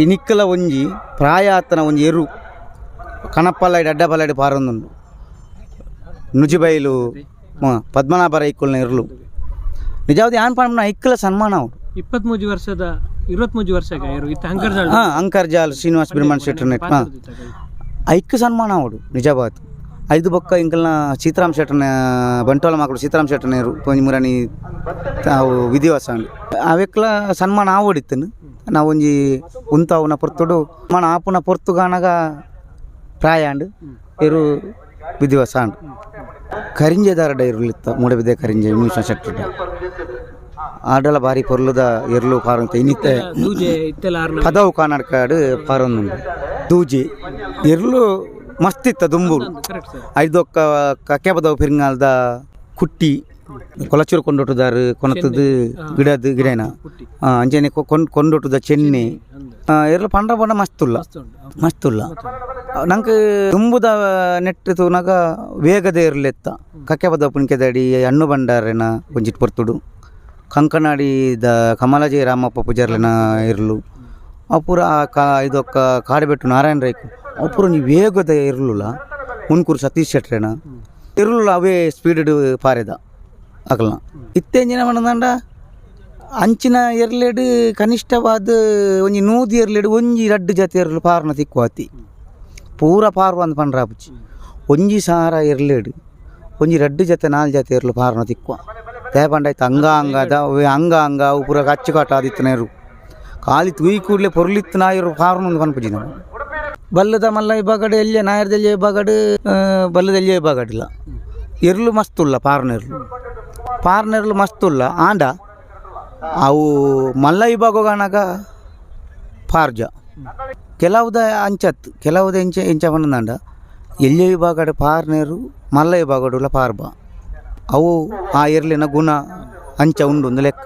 Speaker 1: ಇನಿಕ್ಕಲ ಒಂಜಿ ಪ್ರಾಯ ಆತನ ಒಂಜಿ ಎರು ಕಣಪ್ಪಲೈಡ್ ಅಡ್ಡಪಲೈಡ್ ಪಾರೊಂದುಂಡು ನುಜಿಬೈಲು ಪದ್ಮನಾಭ ರೈಕುಲ್ನ ಎರ್ಲು. ನಿಜಾವದಿ ಆನ್ ಪನ್ಪುನ ಐಕ್ಕಲ ಸನ್ಮಾನ ಅವು.
Speaker 2: 23 ವರ್ಷದ, 23 ವರ್ಷ ಏರು ಇತ್ತ ಹಂಕರ್ಜಾಳ್.
Speaker 1: ಹಾಂ, ಅಂಕರ್ಜಾಲ್ ಶ್ರೀನಿವಾಸ್ ಬಿರ್ಮನ್ ಶೆಟ್ಟರ್ ನೆಟ್. ಹಾಂ, ಐಕ್ ಸನ್ಮಾನ ಅವಡು ನಿಜವಾದ್. ಐದು ಬೊಕ್ಕ ಇಂಕಲ್ನ ಸೀತಾರಾಮ್ ಶೆಟ್ಟನ ಬಂಟ್ವಾಳ ಮಾಕುಡು ಸೀತಾರಾಮ್ ಶೆಟ್ಟನೇರು ಒಂಜಿ ಮುರಾನಿ ಅವು ವಿಧಿವಸ ಅವೆಕ್ಲ ಸನ್ಮಾನ ಆವಡಿತ್ತನು. ನಾವು ಒಂಜಿ ಉಂತಾವುನ ಪೊರ್ತುಡು ಮನ ಆಪುನ ಪೊರ್ತುಗಾನಗ ಪ್ರಾಯ ಆಂಡ್ ಎರು ವಿಧಿವಸ ಆಂಡ್. ಕರಿಂಜೆದಾರ ಡೈರುಲಿತ್ತ ಮೂಡಬಿದೆ ಕರಿಂಜೆ ಮ್ಯೂಷನ್ ಶೆಟ್ಟಡ ಆಡಲ ಬಾರಿ ಪೊರ್ಲುದ ಎರ್ಲು ಪಾರಂತ ಇನ್ನಿತ್ತೆ ಪದವು ಕಾನಡ್ಕಾಡು ಪಾರೊಂದುಂಡು ದೂಜಿ ಎರ್ಲು ಮಸ್ತ್ ಇತ್ತ ದುಂಬುಡು. ಐದೊಕ್ಕ ಕಕ್ಕೆ ಪದವು ಫಿರಿಂಗಾಲ್ದ ಕುಟ್ಟಿ ಕೊಲಚೂರು ಕೊಂಡೊಟ್ಟುದಾರು ಕೊನತದ್ದು ಗಿಡದ ಗಿಡನ ಅಂಚನೆ ಕೊಂಡೊಟ್ಟುದ ಚೆನ್ನೆ ಎರ್ಲು ಪಂಡ್ರ ಪಂಡ ಮಸ್ತುಲ್ಲ ಮಸ್ತುಲ್ಲ. ನಂಗೆ ದುಂಬುದ ನೆಟ್ ತೂನಗ ವೇಗದ ಎರ್ಲೆತ್ತ ಕಕ್ಕೆ ಪದವು ಪುಣ್ಕೆದಡಿ ಹಣ್ಣು ಬಂಡಾರೇನ ಒಂಜಿಟ್ ಪೊರ್ತುಡು ಕಂಕನಾಡಿ the ಕಮಲಜಿ ರಾಮಪ್ಪ ಪೂಜಾರ್ಲೆನ ಇರ್ಲು ಅವು ಪೂರ ಕಾ ಇದೊಕ್ಕ ಕಾಡಬೆಟ್ಟು ನಾರಾಯಣ ರೈಕು ಅವು ಪೂರ ಒಂಜಿ ವೇಗದ ಇರ್ಲುಲ ಮುನ್ಕೂರು ಸತೀಶ್ ಶೆಟ್ರೇನ ಇರ್ಲುಲ ಅವೇ ಸ್ಪೀಡ್ ಪಾರೆದ ಅಕಲ್ನ. ಇತ್ತೆಂಜಿನ ಮನದಂಡ ಅಂಚಿನ ಎರ್ಲೆಡ್ ಕನಿಷ್ಠವಾದ ಒಂಜಿ 100 ಎರ್ಲೆಡ್ ಒಂಜಿ ರಡ್ಡು ಜಾತಿ ಎರ್ಲು ಪಾರ್ನ ತಿಕ್ವಾತಿ ಪೂರ ಪಾರ್ವ ಅಂದ್ ಪಂಡ್ರಾಪುಜಿ. ಒಂಜಿ ಸಾರ ಎರ್ಲೆಡ್ ಒಂಜಿ ರಡ್ಡು ಜತೆ ನಾಲ್ ಜಾತಿ ಎರ್ಲು ಪಾರ್ನ ತಿಕ್ವ ದೇಪಂಡಾಯ್ತು ಅಂಗ ಅಂಗದ ಅಂಗ ಅಂಗ ಅವು ಪೂರ ಕಚ್ಚುಕಟ್ಟ ಆದಿತ್ತನೇರು ಖಾಲಿ ತೂಯಿ ಕೂಡಲೇ ಪೊರ್ಲಿತ್ತು ನಾಯರು ಪಾರ್ನ ಪನ್ಪುಜಿ ನಾವು. ಬಲ್ಲದ ಮಲ್ಲ ವಿಭಾಗಡು ಎಲ್ಲಿಯ ನಾಯರ್ದ ಎಲ್ಲಿಯ ವಿಭಾಗಡು ಬಲ್ಲದ ಎಲ್ಲಿಯ ವಿಭಾಗಡಿಲ್ಲ ಎರ್ಲು ಮಸ್ತುಲ್ಲ ಪಾರ್ನೆರ್ಲು ಪಾರ್ನೆರ್ಲು ಮಸ್ತುಲ್ಲ ಆಂಡ ಅವು ಮಲ್ಲ ವಿಭಾಗನಾಗ ಪಾರ್ಜ ಕೆಲವುದ ಅಂಚತ್ ಕೆಲವುದ ಎಂಚ ಎಂಚ ಪನ್ನಂಡ ಎಲ್ಲಿಯ ವಿಭಾಗಡು ಪಾರ್ನೇರು ಮಲ್ಲ ವಿಭಾಗಡುಲ ಪಾರ್ಬ ಅವು ಆ ಎರ್ಲಿನ ಗುಣ ಅಂಚ ಉಂಡು ಒಂದು ಲೆಕ್ಕ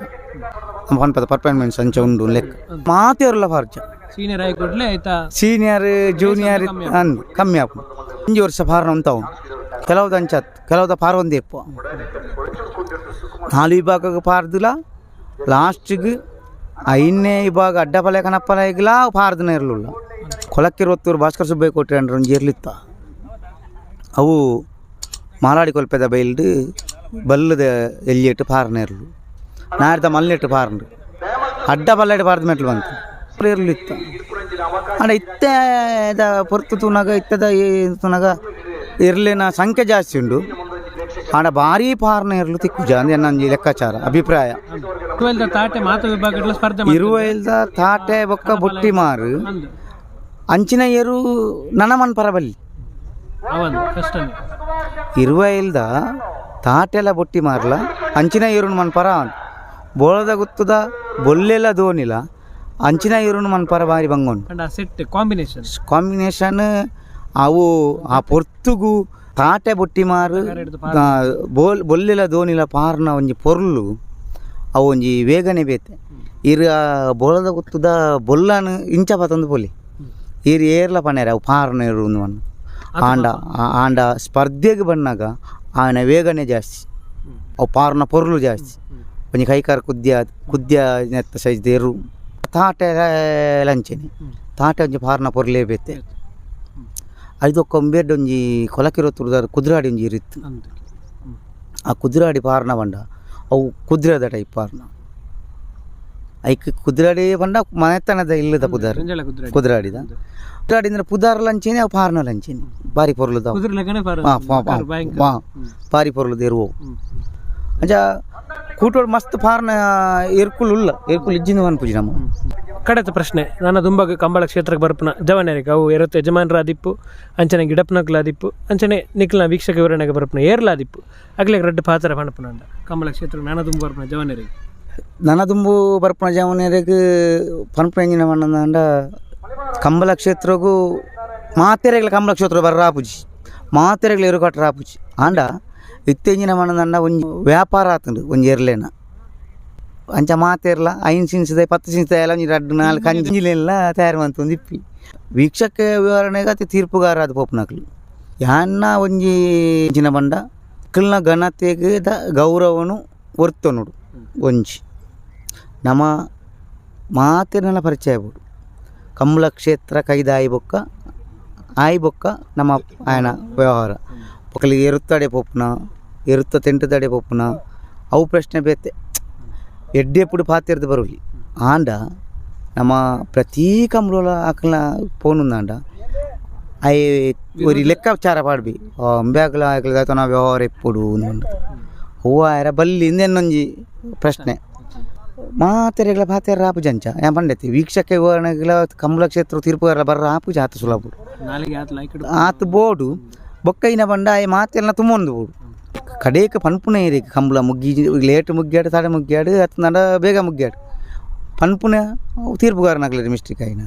Speaker 1: ಪನ್ಪದ ಪರ್ಫಾರ್ಮೆನ್ಸ್ ಅಂಚ ಉಂಡು ಲೆಕ್ಕ ಮಾತೆರ್ಲ ಪಾರ್ಜ
Speaker 2: ಸೀನಿಯರ್ ಆಗಿ ಕೂಡಲೇ ಆಯ್ತಾ
Speaker 1: ಸೀನಿಯರ್ ಜೂನಿಯರ್ ಅಂದ್ ಕಮ್ಮಿ ಆಪು ಒಂಜಿ ವರ್ಷ ಪಾರ್ನ ಉಂತಾವು ಕೆಲವುದ ಅಂಚತ್ ಕೆಲವುದ ಪಾರ್ ಒಂದೇ ಇಪ್ಪ ನಾಲ್ ವಿಭಾಗಕ್ಕೆ ಪಾರ್ದಿಲ್ಲ ಲಾಸ್ಟಿಗೆ ಐದನೇ ವಿಭಾಗ ಅಡ್ಡಪಲೆ ಕನಪ್ಪಲೆಗ್ಲ ಪಾರ್ದನ ಇರಲಿಲ್ಲ. ಕೊಲಕ್ಕಿರುವತ್ತೂರು ಭಾಸ್ಕರ ಸುಬ್ಬಯ್ಯ ಕೋಟೆ ಅಂಡ್ರ ಒಂಜಿ ಇರ್ಲಿತ್ತ ಅವು ಮಾಲಾಡಿ ಕೊಲ್ಪೆದ ಬೈಲ್ಡ್ ಬಲ್ಲದ ಎಲ್ಲಿಟ್ಟು ಪಾರ್ನ ಇರ್ಲು ನಾಡ್ದ ಮಲ್ಲೆಟ್ಟು ಪಾರ್ಂಡು ಅಡ್ಡ ಪಲ್ಲೆಡ್ ಪಾರ್ದ ಮೆಟ್ಲು ಬಂತು ಇರ್ಲಿತ್ತ. ಆಂಡ ಇತ್ತೆದ ಪೊರ್ತು ತೂನಗ ಇತ್ತದ ತೂನಗ ಇರ್ಲಿನ ಸಂಖ್ಯೆ ಜಾಸ್ತಿ ಉಂಡು ಆಂಡ ಭಾರಿ ಪಾರ್ನ ಇರ್ಲು ತಿಕ್ಕುಜ ಅಂದ್ ಎನ್ನ ಲೆಕ್ಕಾಚಾರ ಅಭಿಪ್ರಾಯ.
Speaker 2: ತಾಟೆ ಮಾತು ವಿಭಾಗಗಳ ಸ್ಪರ್ಧೆ
Speaker 1: ಇರುವೈಲ್ದ ತಾಟೆ ಬೊಕ್ಕ ಬುಟ್ಟಿ ಮಾರು ಅಂಚಿನ ಏರು ನನಮನ್ ಪರಬಲ್ಲಿ ಇರುವೈಲ್ದ ತಾಟೆಲ ಬುಟ್ಟಿ ಮಾರ್ಲ ಅಂಚಿನ ಏರುನು ಮನ್ ಪರ ಬೋಳದ ಗುತ್ತದ ಬೊಲ್ಲೆಲ ದೋನಿಲ ಅಂಚಿನ ಏರುನು ಮನ್ ಪರ ಬಾರಿ ಬಂಗೊಂಡು
Speaker 2: set combination
Speaker 1: combination ಅವು ಆ ಪೊರ್ತುಗು ತಾಟೆ ಬುಟ್ಟಿ ಮಾರು ಬೊಲ್ಲೆಲ ದೋನಿಲ ಪಾರ್ನ ಒಂಜಿ ಪೊರ್ಲು ಅವು ಒಂಜಿ ವೇಗನೆ ಬೇತೆ. ಇರು ಆ ಬೋಳದ ಗುತ್ತದ ಬೊಲ್ಲನು ಇಂಚ ಪತೊಂದು ಪೊಲಿ ಇರು ಏರ್ಲ ಪನೇರ ಅವು ಪಾರ್ನ ಇರು ಒಂದು ಆಂಡ ಆಂಡ ಸ್ಪರ್ಧೆಗೆ ಬಂದಾಗ ಆಯನ ವೇಗನೆ ಜಾಸ್ತಿ ಅವು ಪಾರ್ನ ಪೊರ್ಲು ಜಾಸ್ತಿ ಒಂಜಿ ಕೈಕಾರ ಕುದ್ಯ ಕುದ್ಯ ನೆತ್ತ ಸೈಜ್ ದೇರು ತಾಟೆ ಲಂಚನೆ ತಾಟೆ ಒಂಜಿ ಪಾರ್ನ ಪೊರ್ಲೇ ಬೇತೆ. ಐದೊಕ್ಕ ಒಂಬೇಡ್ ಒಂಜಿ ಕೊಲಕಿರೋ ತುರ್ದಾರ ಕುದುರಾಡಿ ಒಂಜಿ ಇರಿತ್ತು ಆ ಕುದುರಾಡಿ ಪಾರ್ನ ಬಂಡ ಅವು ಕುದುರೆದ ಟೈಪ್ ಪಾರ್ನ ಐಕ್ ಕುದುರಾಡಿ ಪಂಡ ಮನೆತನದ ಇಲ್ಲದ ಪುದಾರ್ ಕುದುರಾಡಿದ ಕುದುರಾಡಿ ಅಂದ್ರೆ ಪುದಾರ್ ಲಂಚೇನೆ ಅವು ಪಾರ್ನ ಲಂಚೇನೆ ಬಾರಿ ಪೊರ್ಲುದ ಬಾರಿ ಪೊರ್ಲುದ ಇರುವವು. ಅಂಚ ಕೂಟೋಡು ಮಸ್ತ್ ಪಾರ್ನ ಎರ್ಕುಲು ಉಲ್ಲ ಎರ್ಕುಲು ಇಜ್ಜಿಂದ ಪನ್ಪುಜಿ ನಮ್ಮ.
Speaker 2: ಕಡೆತ ಪ್ರಶ್ನೆ ನನ್ನ ದುಂಬಾಗ ಕಂಬಳ ಕ್ಷೇತ್ರಕ್ಕೆ ಬರ್ಪುನ ಜವನರಿಗೆ ಅವು ಎರತ್ತ ಯಜಮಾನರ ಆದಿಪ್ಪು ಅಂಚನೆ ಗಿಡಪ್ನಕ್ಲ ಆದಿಪ್ಪು ಅಂಚನೆ ನಿಕ್ಲನ ವೀಕ್ಷಕ ವಿವರಣೆಗೆ ಬರ್ಪುನ ಏರ್ಲ ಆದಿಪ್ಪು ಅಗ್ಲೆ ರಡ್ಡು ಪಾತ್ರ ಪಣಪುನ ಕಂಬಳ ಕ್ಷೇತ್ರ ನನ್ನ ದುಂಬು ಬರ್ಪುನ ಜವನರಿಗೆ.
Speaker 1: ನನ್ನ ದುಂಬು ಬರ್ಪುನ ಜವನರಿಗೆ ಪನ್ಪುನ ಎಂಜಿನ ಪನ್ನಂಡ ಕಂಬಳ ಕ್ಷೇತ್ರಗೂ ಮಾತೆರೆಗ್ಲ ಕಂಬಳ ಕ್ಷೇತ್ರ ಬರ್ರಾಪುಜಿ ಮಾತೆರೆಗ್ಲ ಎರುಕಟ್ಟ ರಾಪುಜಿ ಆಂಡ ಇತ್ತೆಂಜಿನ ಮನದಂಡ ಒಂಜಿ ವ್ಯಾಪಾರ ಆತುಂಡು ಒಂಜಿ ಎರ್ಲೇನ ಅಂಚ ಮಾತೆರ್ಲ 5 ಸಿನ್ಸದ 10 ಸಿನ್ಸದ ಎಲ್ಲ ಒಂಜಿ 2 4 ಕಂಜಿಲೆಲ್ಲ ತಯಾರು ಮಂತೊಂದು ಇಪ್ಪಿ ವೀಕ್ಷಕ ವಿವರಣೆಗೆ ಅತಿ ತೀರ್ಪುಗಾರ ಅದು ಪೋಪುನಕ್ಲು ಯಾನ್ನ ಒಂಜಿ ಇಂಚಿನ ಬಂಡ ಅಕ್ಲ್ನ ಘನತೆಗೆ the ಗೌರವನು ಒರ್ತೊನುಡು ಒಂಜಿ ನಮ ಮಾತೆರ್ನಲ ಪರಿಚಯ ಬೋಡು ಕಂಬಳ ಕ್ಷೇತ್ರ ಕೈದಾಯಿ ಬೊಕ್ಕ ಆಯಿ ಬೊಕ್ಕ ನಮ್ಮ ಆಯನ ವ್ಯವಹಾರ ಒಕ್ಕಲಿಗೆ ಎರುತ್ತಡೆ ಪೋಪುನ ಎರುತ್ತ ತೆಂಟುದಡೆ ಪೋಪುನ ಅವು ಪ್ರಶ್ನೆ ಬೇತೆ ಎಡ್ಡೆಪುಡು ಪಾತೆರ್ದು ಬರುಲಿ ಆಂಡ ನಮ್ಮ ಪ್ರತಿ ಕಂಬಳಲ ಅಕಲ್ನ ಪೋನುಂದಾಂಡ ಅಯ್ ಒರಿ ಲೆಕ್ಕಾಚಾರ ಪಾಡ್ಬಿ ಅಂಬ್ಯಾಕ್ಲ ಆಕ್ಲ ದಾತನ ವ್ಯವಹಾರ ಇಪ್ಪೊಡು ಉಂದು ಹೂವ ಆಯರ ಬಲ್ಲಿ ಇಂದೆನ್ನೊಂಜಿ ಪ್ರಶ್ನೆ ಮಾತೆರೆಗ್ಲ ಪಾತೆರ ಆಪು ಜಂಚ ಯಾನ್ ಪಂಡೆತಿ ವೀಕ್ಷಕ ವಿವರಣೆಗ್ಲ ಕಂಬಳ ಕ್ಷೇತ್ರ ತೀರ್ಪುಗಾರ ಬರ್ರ ಆಪು ಜಾತ ಸುಲಭ ಆತು ಬೋಡು ಬೊಕ್ಕೈನ ಪಂಡ ಆಯ್ ಮಾತೆಲ್ಲ ತುಂಬೊಂದು ಬೋಡು ಕಡೇಕ ಪನ್ಪುನ ಏರಿಕ್ ಕಂಬಳ ಮುಗ್ಗಿ ಲೇಟ್ ಮುಗ್ಗ್ಯಾಡು ತಡೆ ಮುಗ್ಗ್ಯಾಡು ಅತ್ನಡ ಬೇಗ ಮುಗ್ಗ್ಯಾಡು ಪನ್ಪುನ ತೀರ್ಪುಗಾರನಾಗ್ಲಿ ಮಿಸ್ಟೇಕ್ ಆಯಿನ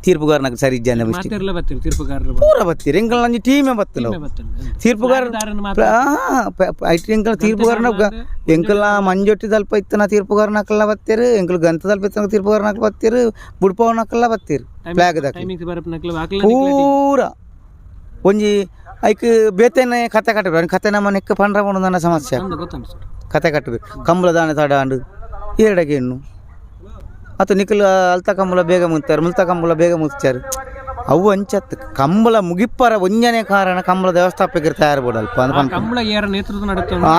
Speaker 1: ತೀರ್ಪುಗಾರನಾಗ ಸರಿ ಇಜ್ಜಾನೆ ಮಿಸ್ಟೇಕ್ ಪೂರ ಬತ್ತೀರಿ ಎಂಕಲ್ ನಂಜಿ ಟೀಮೇ ಬತ್ತಿಲ್ಲ ತೀರ್ಪುಗಾರ ಐಟ್ ಎಂಕಲ್ ತೀರ್ಪುಗಾರನ ಎಂಕಲ್ನ ಮಂಜೊಟ್ಟಿ ದಲ್ಪ ಇತ್ತನ ತೀರ್ಪುಗಾರನಕಲ್ಲ ಬತ್ತೀರು ಎಂಕಲ್ ಗಂತ ದಲ್ಪ ಇತ್ತನ ತೀರ್ಪುಗಾರನಕಲ್ ಬತ್ತೀರು ಬುಡ್ಪವನಕಲ್ಲ ಬತ್ತೀರು ಫ್ಲಾಗ್ ದಾಕ ಪೂರ ಒಂಜಿ ಐಕ್ ಬೇತೆನೆ ಕತೆ ಕಟ್ಟಬೇಕು ಕತೆ ನಮ್ಮ ನೆಕ್ಕ ಪಂಡ್ರ ನನ್ನ ಸಮಸ್ಯೆ ಕತೆ ಕಟ್ಟಬೇಕು ಕಂಬಳ ದಾನೆ ತಡ ಅಂಡು ಎರಡಗೆ ಇನ್ನು ಅಥವಾ ನಿಖಲ್ ಅಲ್ತ ಕಂಬಳ ಬೇಗ ಮುತ್ತಾರೆ ಮುಲ್ತ ಕಂಬಳ ಬೇಗ ಮುಚ್ಚಾರು ಅವು ಅಂಚತ್ತು ಕಂಬಳ ಮುಗಿಪ್ಪರ ಒಂಜನೇ ಕಾರಣ ಕಂಬಳ ವ್ಯವಸ್ಥಾಪಕರು ತಯಾರು ಬೋಡು ಅಲ್ಪ ಅಂತ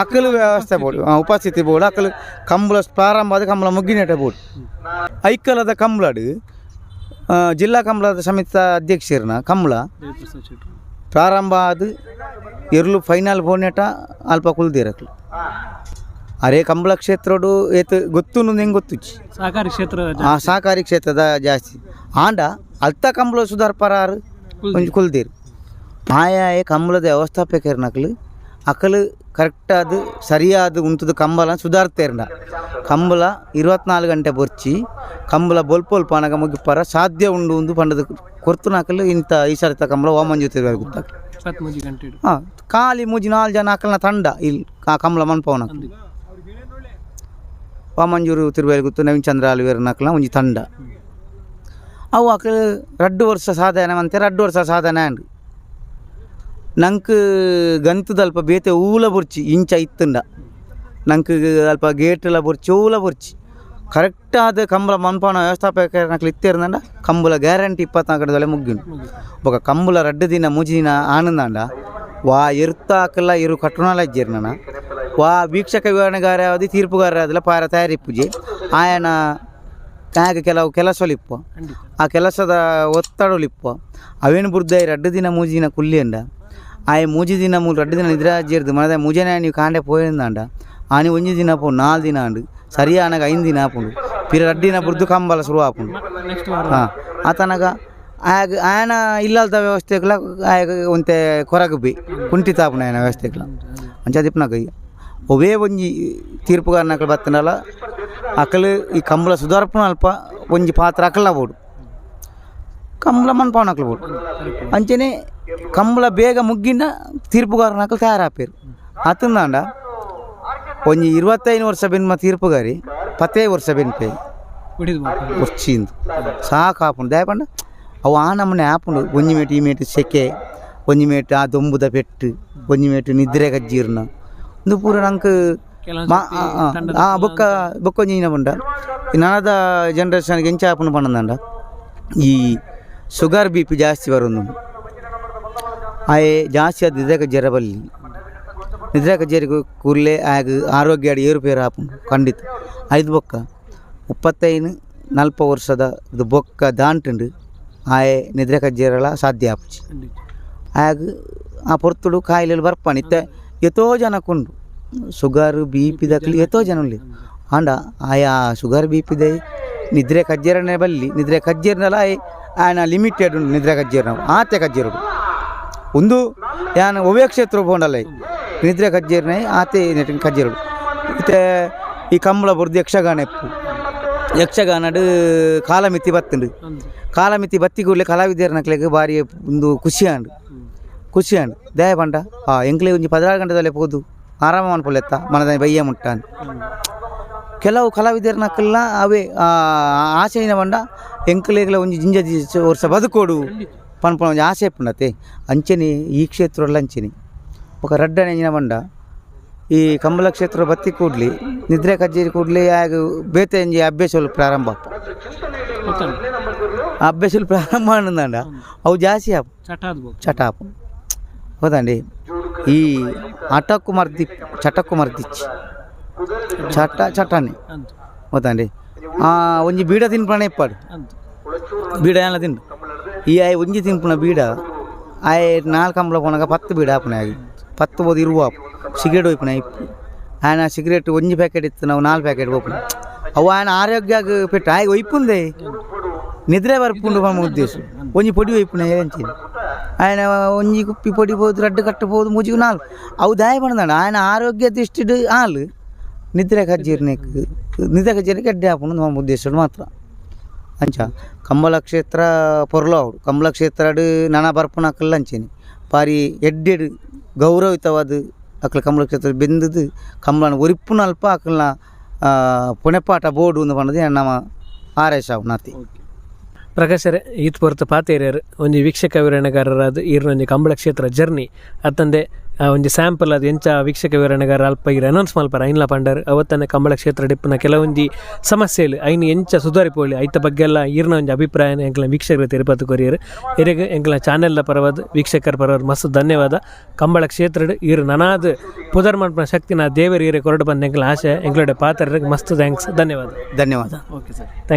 Speaker 1: ಅಕಲು ವ್ಯವಸ್ಥೆ ಬೋಡು ಉಪಸ್ಥಿತಿ ಬೋಡು ಅಕಲು ಕಂಬಳ ಪ್ರಾರಂಭ ಆದ ಕಂಬಳ ಮುಗ್ಗಿನೇಟ ಬೋಡು ಐಕಲದ ಕಂಬಳಡು ಜಿಲ್ಲಾ ಕಂಬಳದ ಸಮಿತಿ ಅಧ್ಯಕ್ಷರನ ಕಂಬಳ ಪ್ರಾರಂಭ ಆದ ಎರ್ಲು ಫೈನಲ್ ಬೋನೇಟ ಅಲ್ಪ ಕುಲ್ದಿರಕ್ಲು ಅರೆ ಕಂಬಳ ಕ್ಷೇತ್ರಡು ಏತ್ ಗೊತ್ತು ಹೆಂಗೆ ಗೊತ್ತುಚ್ಚಿ
Speaker 2: ಸಹಕಾರಿ ಕ್ಷೇತ್ರ
Speaker 1: ಆ ಸಹಕಾರಿ ಕ್ಷೇತ್ರದ ಜಾಸ್ತಿ ಆಂಡ ಅಲ್ತ ಕಂಬಳ ಸುಧಾರ್ಪರಾರು ಒಂಜಿ ಕುಲ್ದಿರು ಆಯಾಯ ಕಂಬಳದ ವ್ಯವಸ್ಥಾಪಕರ್ನಕ್ಲು ಅಕಲು ಕರೆಕ್ಟಾದ ಸರಿಯಾದ ಉಂತದ ಕಂಬಳ ಸುಧಾರ್ತೇರ್ನ ಕಂಬಳ 24 ಗಂಟೆ ಬೊರ್ಚಿ ಕಂಬಳ ಬೊಲ್ಪೊಲ್ಪ ಅನಗ ಮುಗಿಪರ ಸಾಧ್ಯ ಉಂಡು ಉಂದು ಪಂಡದ ಕೊರ್ತುನಕಲು ಇಂಥ ಈ ಸರಿತ ಕಂಬಳ ಓಮಂಜು ಗೊತ್ತಾಗ
Speaker 2: ಗಂಟೆ
Speaker 1: ಹಾಂ ಖಾಲಿ ಮೂಜಿ ನಾಲ್ಕು ಜನ ಅಕಲ್ನ ತಂಡ ಇಲ್ಲಿ ಆ ಕಂಬಳ ಮನ್ಪವನ ವಾಮಂಜೂರು ತಿರುವೇಲ್ಗುತ್ತು ನವೀನ್ ಚಂದ್ರ ಅಲ್ವೇರ್ ನಕಲ ಒಂಜಿ ತಂಡ ಅವು ಅಕಲ್ ರಡ್ಡು ವರ್ಷ ಸಾಧನೆ ಅಂತೆ ರಡ್ಡು ವರ್ಷ ಸಾಧನೆ ಅಂಡ್ ನಂಕ್ ಗಂತದಲ್ಪ ಬೇತೆ ಊಲ ಬೊರ್ಚಿ ಇಂಚ ಇತ್ತುಂಡ ನಂಕ್ ಅಲ್ಪ ಗೇಟ್ಲ ಬೊರ್ಚಿ ಊಲ ಬೊರ್ಚಿ ಕರೆಕ್ಟ್ ಆದ ಕಂಬಳ ಮನ್ಪಾನ ವ್ಯವಸ್ಥಾಪಕ ನಕ್ಲು ಇತ್ತಿರ್ದಂಡ ಕಂಬಳ ಗ್ಯಾರಂಟಿ 24 ಗಂಟೆದೊಳೆ ಮುಗ್ಗಿಂಡು ಬೊಕ ಕಂಬಳ ರಡ್ಡು ದಿನ ಮೂಜಿ ದಿನ ಆನಂದಾಂಡ ವಾ ಎರುತ್ತ ಹಾಕಲ್ಲ ಎರು ಕಟ್ಟುನಾಲ ಇಜ್ಜಿರ್ನನ ವಾ ವೀಕ್ಷಕ ವಿವರಣೆಗಾರ ಯಾವ್ದು ತೀರ್ಪುಗಾರ ಯಾವ್ದಿಲ್ಲ ಪಾರ ತಯಾರಿಪ್ಪುಜಿ ಆಯನ ಆಗ ಕೆಲವು ಕೆಲಸಲಿಪ್ಪ ಆ ಕೆಲಸದ ಒತ್ತಡಲಿಪ್ಪ ಅವೇನು ಬುರ್ದಾಯಿ ರಡ್ಡು ದಿನ ಮೂಜಿ ದಿನ ಕುಲ್ಲಿಯಂಡ ಆಯ ಮೂಜಿ ದಿನ ಮೂರು ರಡ್ಡು ದಿನ ನಿದ್ರೆ ಜೇರ್ದು ಮನದ ಮೂಜನೆ ನೀವು ಕಾಂಡೆ ಪೋಯಿಂದಾಂಡ ಆನಿ ಒಂಜಿ ದಿನ ಪೋ ನಾಲ್ ದಿನ ಅಂಡು ಸರಿಯಾನಗ ಐದು ದಿನ ಆಪುಂಡು ಪಿರ ರಡ್ಡು ದಿನ ಬುರ್ದು ಕಂಬಲ ಶುರು ಆಪುಂಡು ಹಾಂ ಆತನಗ ಆಗ ಆಯನ ಇಲ್ಲಲ್ದ ವ್ಯವಸ್ಥೆಗ್ಲ ಆಯಗ ಒಂತೆ ಕೊರಗು ಬಿ ಕುಂಠಿತ ಆಪುಂಡು ಆಯನ ವ್ಯವಸ್ಥೆಗ್ಲ ಅಂಚ ದಿಪ್ಪನಾಗ ಒವೇ ಒಂಜಿ ತೀರ್ಪುಗಾರನಕಲು ಬತ್ತನಲ್ಲ ಅಕಲು ಈ ಕಂಬಳ ಸುಧಾರ್ಪುನ ಅಲ್ಪ ಒಂಜಿ ಪಾತ್ರ ಅಕಲ ಬೋಡು ಕಂಬಳ ಮನ್ಪಾವನ ಅಕಲು ಬೋಡು ಅಂಚನೆ ಕಂಬಳ ಬೇಗ ಮುಗ್ಗಿನ ತೀರ್ಪುಗಾರನಕಲು ತಯಾರಾಪೇರು ಆತಂದಾಂಡ ಒಂಜಿ 25 ವರ್ಷ ಬೆನ್ಮ ತೀರ್ಪುಗಾರಿ 15 ವರ್ಷ ಬೆನ್ಪೆ వచ్చింది ಸಾಕಾಪುಂಡು ದಯಪಂಡ ಅವು ಆ ನಮೂನೆ ಆಪುಂಡು ಒಂಜಿ ಮೇಟು ಈ ಮೇಟು ಸೆಕೆ ಒಂಜಿ ಮೇಟು ಆ ದೊಂಬುದ ಪೆಟ್ಟು ಒಂಜಿ ಮೇಟು ನಿದ್ರೆ ಕಜ್ಜೀರ್ನ ಒಂದು ಪೂರ ನಂಗೆ ಆ ಬೊಕ್ಕ ಬೊಕ್ಕ ಒಂಜಿ ಪಂಡ ಈ ನನದ ಜನ್ರೇಷನ್ಗೆ ಎಂಚ ಆಪುಂಡು ಪಂಡಂದಂಡ ಈ sugar B P ಜಾಸ್ತಿ ಬರೋದು ಆಯೆ ಜಾಸ್ತಿ ಅದು ನಿದ್ರೆ ಕಜ್ಜರ ಬಲ್ಲಿ ನಿದ್ರೆ ಕಜ್ಜರಿ ಕೂಡಲೇ ಆಗ ಆರೋಗ್ಯ ಏರುಪೇರು ಆಪುಂಡು ಖಂಡಿತ ಐದು ಬೊಕ್ಕ 35 40 ವರ್ಷದ ಇದು ಬೊಕ್ಕ ದಾಂಟುಂಡು ಆಯೆ ನಿದ್ರೆ ಕಜ್ಜೇರಲ ಸಾಧ್ಯ ಆಪುಜಿ ಆಗ ಆ ಪೊರ್ತುಡು ಕಾಯಿಲೆಲು ಬರ್ಪಾಣಿ ಇತ್ತೆ ಎತೋ ಜನಕ್ಕುಂಡು sugar B P ದಕ್ಲಿ ಎತೋ ಜನ ಉಲ್ಲೆರ್ ಆಂಡ ಆಯಾ sugar B P ದೈ ನಿದ್ರೆ ಕಜ್ಜೇರನೆ ಬಲ್ಲಿ ನಿದ್ರೆ ಕಜ್ಜೇರ್ನಲ ಆಯ್ ಆಯನ ಲಿಮಿಟೆಡ್ ಉಂಡು ನಿದ್ರೆ ಕಜ್ಜೇರ್ನವು ಆತೆ ಕಜ್ಜೇರುಡು ಉಂದು ಯಾನ್ ಒವ್ವೇ ಕ್ಷೇತ್ರ ಪೋಂಡಲ ನಿದ್ರೆ ಕಜ್ಜೇರ್ನೆ ಆತೆ ನೆಟ್ಟಿನ ಕಜ್ಜೇರುಡು ಇತ್ತೆ ಈ ಕಂಬಳ ಬುರ್ದು ಯಕ್ಷಗಾನ ಇಪ್ಪು ಯಕ್ಷಗಾನಡ್ ಕಾಲಮಿತಿ ಬತ್ತುಂಡು ಕಾಲಮಿತಿ ಬತ್ತಿ ಕೂಡಲೇ ಕಲಾವಿದರ್ನಕ್ಲೆಗ್ ಬಾರಿ ಒಂದು ಖುಷಿ ಆಂಡ್ ಖುಷಿ ಆಂಡ್ ದಾಯೆ ಪಂಡ ಆ ಎಂಕ್ಲೆ ಒಂಜಿ 16 ಗಂಟೆದಲ್ಲೇ ಪೋದು ಆರಾಮ ಮನ್ಪೊಲೆತ್ತ ಮನದ ಬಯ್ಯ ಮುಟ್ಟ ಕೆಲವು ಕಲಾವಿದರ್ನಕ್ಲೆನ ಅವೇ ಆಸೆಯಿನ ಪಂಡ ಎಂಕ್ಲೆಗ್ಲ ಒಂಜಿ ಜಿಂಜ ವರ್ಷ ಬದುಕೋಡು ಪನ್ಪುನ ಒಂಜಿ ಆಸೆ ಇಪ್ಪುಂಡತೆ ಅಂಚನೆ ಈ ಕ್ಷೇತ್ರಡ್ಲ ಅಂಚನೆ ಬೊಕ ರಡ್ಡನೆ ಎಂಚಿನ ಪಂಡ ಈ ಕಂಬಳ ಕ್ಷೇತ್ರ ಬತ್ತಿ ಕೂಡ್ಲಿ ನಿದ್ರೆ ಕಜ್ಜೇರಿ ಕೂಡ್ಲಿ ಆಗ ಬೇತೆ ಒಂಜಿ ಅಭ್ಯಾಸಗಳು ಪ್ರಾರಂಭ ಆಪ ಅಭ್ಯಾಸలు ಪ್ರಾರಂಭ ಆನಂದಾಂಡ ಅವು ಜಾಸ್ತಿ ಆಪ ಚಟ ಆಪ ಹೌದಂడి ಈ ಆಟಕ್ಕೂ ಮರ್ದಿ ಚಟಕ್ಕೂ ಮರ್ದಿಚ್ಚಿ ಚಟ ಚಟನೆ ಗೊತ್ತಂడి ಒಂಜಿ ಬೀಡ ತಿನ್ಪಣೆ ಇಪ್ಪಾಡು ಬೀಡ ಎಲ್ಲ ತಿನ್ನು ಈ ಆಯೆ ಒಂಜಿ ತಿನ್ಪುನ ಬೀಡ ಆಯೆ ನಾಲ್ಕು ಕಂಬಳ ಪೋನಾಗ 10 ಬೀಡ ಆಪುನ ಆಯೆ 10 ಬೋದು 20 ಆಪು. ಸಿಗರೇಟ್ ಒಯ್ಪುನ ಇಪ್ಪು ಆಯನ ಸಿಗರೇಟ್ ಒಂಜಿ ಪ್ಯಾಕೆಟ್ ಇತ್ತು, ನಾವು 4 ಪ್ಯಾಕೆಟ್ ಪೋಪುನ. ಅವು ಆಯನ ಆರೋಗ್ಯ ಪೆಟ್ಟು ಆಯೆ ಒಯ್ಪುಂದೆ ನಿದ್ರೆ ಬರ್ಪುಂಡು ಪನ್ಪ ಉದ್ದೇಶ. ಒಂಜಿ ಪೊಡಿ ಒಯ್ಪುನ ಅಂಚೆ ಆಯನ ಒಂಜಿ ಕುಪ್ಪಿ ಪೊಡಿ ಪೋದು ರಡ್ಡು ಕಟ್ಟು ಪೋದು ಮೂಜಿಗೆ ನಾಲ್. ಅವು ದಾಯ ಪಂಡ್ದಾಂಡ ಆಯನ ಆರೋಗ್ಯ ದೃಷ್ಟಿಡ್ ಆಲ್ ನಿದ್ರೆ ಕಜ್ಜಿರ್ನೆಕ್ ನಿದ್ರೆ ಕಜ್ಜಿರ್ನೆಕ್ ಎಡ್ಡೆ ಆಪುಂಡು ನಮ್ಮ ಉದ್ದೇಶ ಮಾತ್ರ. ಅಂಚ ಕಂಬಳ ಕ್ಷೇತ್ರ ಪೊರ್ಲು ಆವಡು. ಕಂಬಳ ಕ್ಷೇತ್ರಡ್ ನನ ಬರ್ಪುನ ಅಕಲ್ ಅಂಚೆನೆ ಬಾರಿ ಎಡ್ಡೆಡ್ ಗೌರವಯುತವಾದ ಅಕ್ಲ ಕಂಬಳ ಕ್ಷೇತ್ರ ಬೆಂದದು ಕಂಬಳನ ಒರಿಪುನ ಅಲ್ಪ ಅಕಲ್ನ ಪುಣೆಪಾಟ ಬೋರ್ಡು ಒಂದು ಪಂಡದು ನಮ್ಮ ಆರೈಸ ನಾತಿ.
Speaker 2: ಪ್ರಕಾಶರೇ, ಈತ್ ಪೊರ್ತು ಪಾತೇರಿಯರ್ ಒಂಜಿ ವೀಕ್ಷಕ ವಿವರಣೆಗಾರರಾದ ಈರ್ನ ಒಂಜಿ ಕಂಬಳ ಕ್ಷೇತ್ರ ಜರ್ನಿ ಅತ್ತಂದೆ ಒಂಜಿ ಸ್ಯಾಂಪಲ್ ಅದು ಎಂಚ ವೀಕ್ಷಕ ವಿವರಣೆಗಾರ ಅಲ್ಪ ಈರ್ ಅನೌನ್ಸ್ ಮಲ್ಪರ ಐನ್ಲ ಪಂಡರ್. ಅವತ್ತನೆ ಕಂಬಳ ಕ್ಷೇತ್ರ ಡಿಪ್ಪುನ ಕೆಲವೊಂಜಿ ಸಮಸ್ಯೆಲು ಐನ್ ಎಂಚ ಸುಧಾರಿಪೋಳಿ ಐತ ಬಗ್ಗೆ ಎಲ್ಲ ಈರ್ನ ಒಂಜಿ ಅಭಿಪ್ರಾಯನ ಎಂಕ್ಲ ವೀಕ್ಷಕರ ತಿರುಪತಿ ಕೊರಿಯರ್. ಇರೆಗ್ ಎಂಕ್ಲ ಚಾನೆಲ್ದ ಪರವಾದ, ವೀಕ್ಷಕರ ಪರವಾದ ಮಸ್ತ್ ಧನ್ಯವಾದ. ಕಂಬಳ ಕ್ಷೇತ್ರಡ್ ಈರ್ ನನಾದ್ ಪುದರ್ ಮನ್ಪುನ ಶಕ್ತಿನ ದೇವರು ಈರೆ ಕೊರಡು ಬಂದ ಎಂಕ್ಲ ಆಶೆ. ಎಂಕ್ಲೋಡೆ ಪಾತ್ರ ಮಸ್ತ್ thanks, ಧನ್ಯವಾದ.
Speaker 1: ಧನ್ಯವಾದ.
Speaker 2: Okay sir, thank.